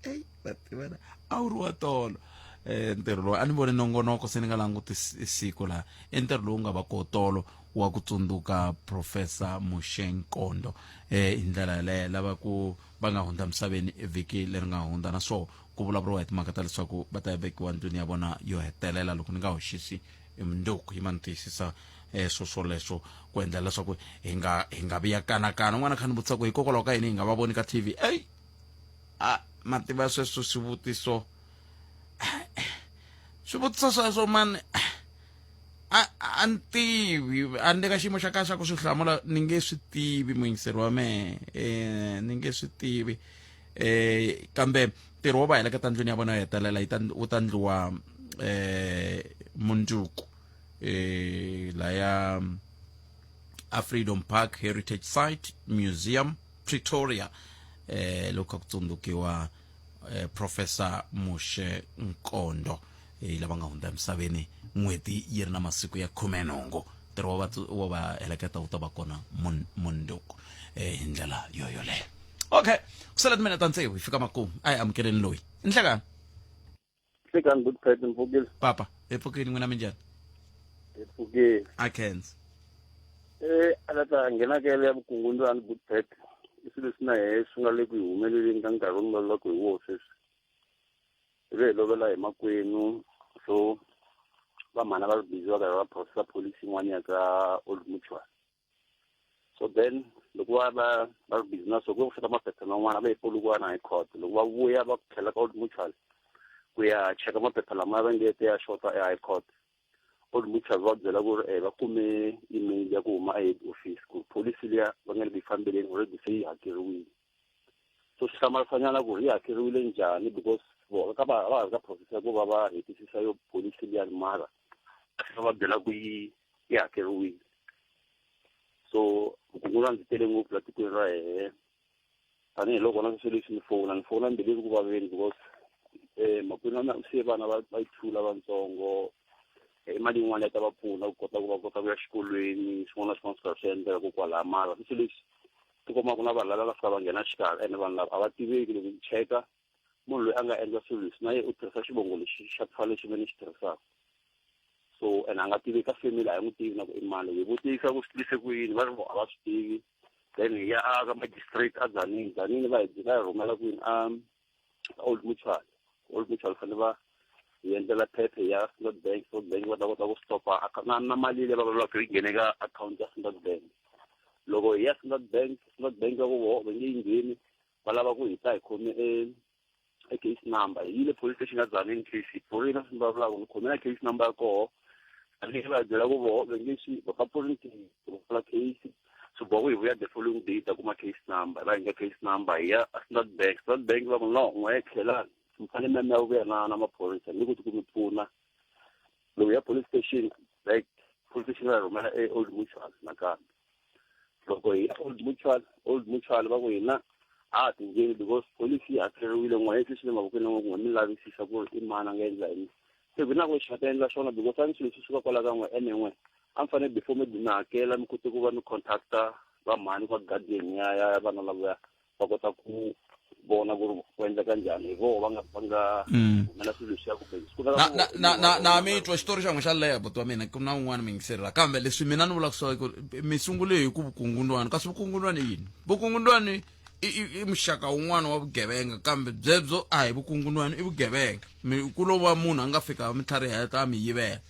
ey va tivana a wu ri wa tolo eh ntirho lowu a ni vone nongonoko se ni nga languti siku laha i ntirho lowu nga va ko tolo wa ku tsundzuka professor Moshe Nkondo eh hi ndlela yaleyo lava ku va nga hundza misaveni vhiki leri nga hundza naswona ku vulavuriwa hi timhaka ta leswaku va ta ya vekiwa ndlwini ya vona yo hetelela loko ni nga hoxisi i mundzuku yi ma ni tiyisisa eh swo swoleswo ku endla leswaku hi nga hi nga vi ya kanakana un'wana kha ni vutisa ku hikokwalaho ka yini hi nga va voni ka TV ey a ma tiva sweswo swivutiso swivutiso sweswo mani a a ni tivi a ni le ka xiyimo xa kahle xa ku swi hlamula ni nge swi tivi muyingiseri wa mehe um ni nge swi tivi um kambe ntirho wo va heleketa ndlwini ya vona yo hetelela yi ta wu ta ndliwa um mundzuku um laya a Freedom Park Heritage Site Museum Pretoria eh lokho kutsundzukiwa eh, Professor Moshe Nkondo eh, lava nga hundza emisaveni n'hweti yi ri na masiku ya 18 ntirho wa va wa va heleketa wu ta va kona mundzuku eh, hi ndlela yo yoleyo okay ku sala timinete ta tsevu hi fika makumu a hi amukeleni loyi nhlekani Nhlikani good pet mpfukile. Papa, hi pfukile n'wina minjhani? Hi pfukile. A khensa. Eh, a la ta nghena ka ya vukungundzwani good pet. I swilo leswi na hehe swi nga le ku hi humeleleni ka nkarhi lowu vulavulaka hi wona sweswi. Hi ve hi lovela hi makwenu so va mhana va ri busy va karhi va processa policy yin'wana ya ka Old Mutual. So then loko va va va ri busy na swo ku fika maphepha man'wana va yi Polokwane high court loko va vuya va tlhela ka Old Mutual ku ya cheka maphepha lama va nge te ya xota e high court Old Mutual va byela ku ri eh, va kume email ya ku huma a head office ku pholisi liya va nga le ku yi fambeleni already se yi hakeriwile so swi hlamarisanyana ku ri yi hakeriwile njhani because vona ka va va ha ri ka process ya ku va va hetisisa yo pholisi liyani mara va va byela ku yi yi hakeriwile so vukungundzwani byi tele ngopfu la tikweni ra hehe tanihiloko na sweswo leswi ni fowuna ni fowuna mbilu yi ri ku vaveni because um makwenu wa mina u siye vana va va yi thula vatsongo i mali yin'wana ya ta va pfuna ku kota ku va kota ku ya xikolweni swin'wana na swin'wana swi karhi swi endleka kokwalaha mara sweswo leswi ti kuma ku na vanhu lava nga fika va nghena xikarhi ene vanhu lava a va tiveki loko ni cheka munhu loyi a nga endla swilo leswi na ye u tirhisa xivongo lexi xa ku fana lexi me ni xi tirhisaka so and a nga tivi ka family a hi n'wi tivi na ku i mani hi vutisa ku swi tivise ku yini va ri vo a va swi tivi then hi ya a ka magistrate a Tzaneen Tzaneen va hi va hi rhumela kwini a Old Mutual Old Mutual fanele va hi endlela phephe ya Standard Bank Standard Bank va ta kota ku stopa na na mali leyi va vulavulaka yi nghene ka akhawunti ya Standard Bank loko hi ya Standard Bank Standard Bank va ku voho va nge yi ngheni va lava ku hi ta hi khome e e case number hi yile police station ya Tzaneen case hi pfurile swi vulavulaka ni khome na case number ya koho tanihi va byela ku voho va nge swi va ka pfuli ku pfula case swi boha ku hi vuya the following day ta kuma case number va hi nyika case number hi ya Standard Bank Standard Bank va ku no n'we tlhelani mi fanele mi ya vuya na na maphorisa ni koti ku mi pfuna loko ya police station like police station va rhumela e Old Mutual nakambe loko hi ya Old Mutual Old Mutual va ku hina a ha tingheni because police yi hakeriwile n'we swi le mavokweni ya n'we mi lavisisa ku ri i mani a nga endla yini se ku na ku lexi nga ta endla xona because a ni swilo leswi suka kwala ka n'we ene n'we a mi fanele before mi mi hakela mi kote ku va mi contacta va mhani kwa guardian ya ya vana lavaya va kota ku vona ku ri ku endleka njhani hi voho va nga va nga humela swilo leswiya kumbe swi na na na na na mi twa xitori xa n'we xa leha buti wa mina ku na un'wana mi yingiseri la kambe leswi mina ni vulaka swona ku mi sungule hi ku vukungundwani kasi vukungundwani i yini vukungundwani i i i muxaka wun'wana wa vugevenga kambe byebyo a hi vukungundwani i vugevenga mi ku lo va munhu a nga fika mi tlhariheta a mi yivela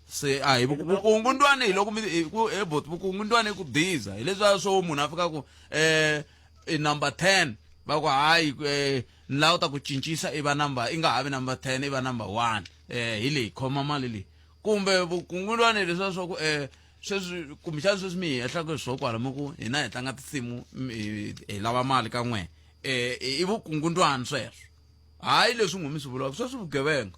se a hi vukungundwani hi loko mi hi ku he buti vukungundwani i ku diza hi leswiya swo munhu a fika ku um i number 10 va ku hayi eh, ni lava ta ku cincisa i va number i nga ha vi number 10 i va number 1 eh hi leyi khoma mali leyi kumbe vukungundwani leswiya swa ku eh sweswi kumbexana sweswi mi hi hehlaka hi swo kwala mi ku hina hi tlanga tinsimu hi lava mali ka n'we eh i vukungundwani sweswo hayi leswi n'we mi swi vulaka sweswi vugevenga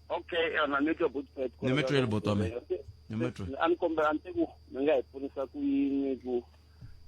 okay yona ni twa butpet ni mi twele buti wa mina ni mi twele a ni kombela ni te ku mi nga hi pfunisa ku yini ku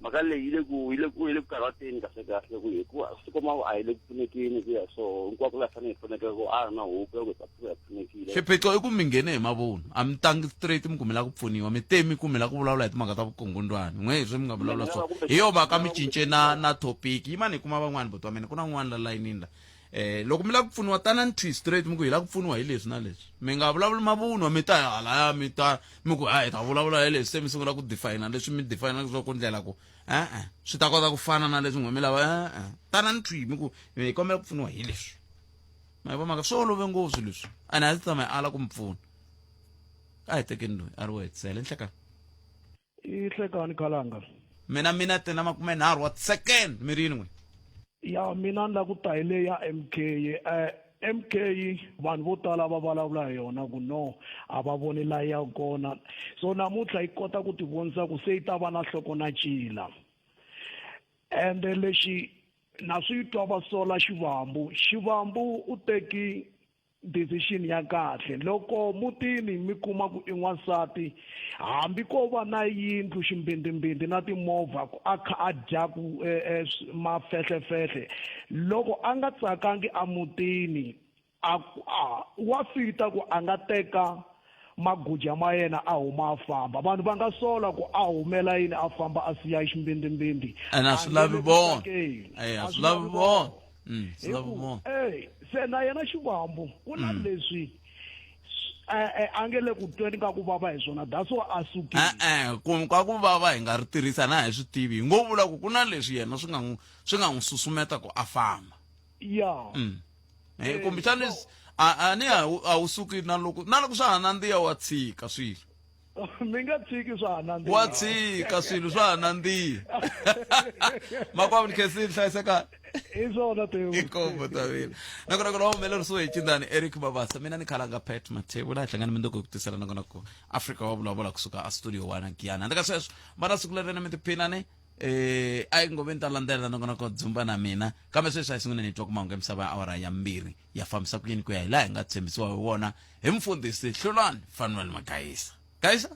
mhaka leyi yi le ku yi le ku yi le ku karhateni kahle kahle ku hikuva swi tikomba ku a hi le ku pfunekeni ku ya so hinkwako laha fanele hi pfuneka ku a ri na hope ya ku hi ta pfuka hi pfunekile xiphiqo i ku mi nghene hi mavunwa a mi tangi straight mi ku mi lava ku pfuniwa mi te mi ku mi lava ku vulavula hi timhaka ta vukungundwani n'we hi swi mi nga vulavula swona hi yo mhaka mi cince na na topic yimani hi kuma van'wani buti wa mina ku na un'wana la layinini la eh loko mi lava ku pfuniwa tanani thwi straight mi ku hi lava ku pfuniwa hi leswi na leswi mi nga vulavuli mavunwa mi ta halaya mi ta mi ku hayi hi ta vulavula hi leswi se mi sungula ku define leswi mi define swa ku ndlela ku e-e swi ta kota ku fana na leswi n'we mi lava e-e tanani thwi mi ku hi kombela ku pfuniwa hi leswi ma yi vo maka swi olove ngopfu swilo leswi ene a ndzi tama hi ala ku mi pfuna a hi tekeni loyi a ri wo hetisela enhlekani i hlekani khalanga mina mina tena makumenharhu wa second mi ri yini n'wina ya mina ni la ku ta hi leyi ya mk eh, mk vanhu vo tala va vulavula hi yona ku no a va voni la ya kona so namuntlha yi kota ku tivonisa ku se yi ta va na nhloko na cila ende lexi na swi twa va sola xivambu xivambu u teki decision ya kahle loko mutini mi kuma ku i n'wansati hambi ko va na yindlu ximbindimbindi na timovha ku a kha a dya ku eh, eh, mafehlefehle loko a nga tsakangi emutini a a wa fita ku a nga teka maguja ma yena a huma a famba vanhu va nga sola ku a humela yini a famba a siya ximbindimbindi ene a swi lavi vona eh, a swi lavi vona mm, swi lavi vona eh se na yena xivambu ku na mm. leswi eh, eh, a nge le ku tweni ka ku vava hi swona that's why a sukile e-e ku ka ku vava hi nga ri tirhisa na hi swi tivi hi ngo vula ku ku na leswi yena swi nga n'wi swi nga n'wi susumeta ku a famba ya mm. Eh, kumbexana a ni a wu suki na loko na loko swa ha nandziha wa tshika swilo mi nga tshiki swa ha nandziha wa tshika swilo swa ha nandziha makwavo ni khensile hlayisekani hi swona tewu inkombo tavile nakona kona humelerisiwe hi cindani eric mabasa mina ni khalanga pat mathebula hi hlangana mindoko ku tisela nakona ku afrika wa vulavula kusuka a studio wana giyani handle ka sweswo va na siku lerene mi tiphinani eh a yi ngove ni ta landzela nongonoko dzumba na mina kambe sweswi a hi sunguleni hi twa ku mahungu ya misava ya awara ya mbirhi ya fambisa ku yini ku ya hi laha hi nga tshembisiwa hi wona hi mfundhisi hlulani fanuel magayisa gayisa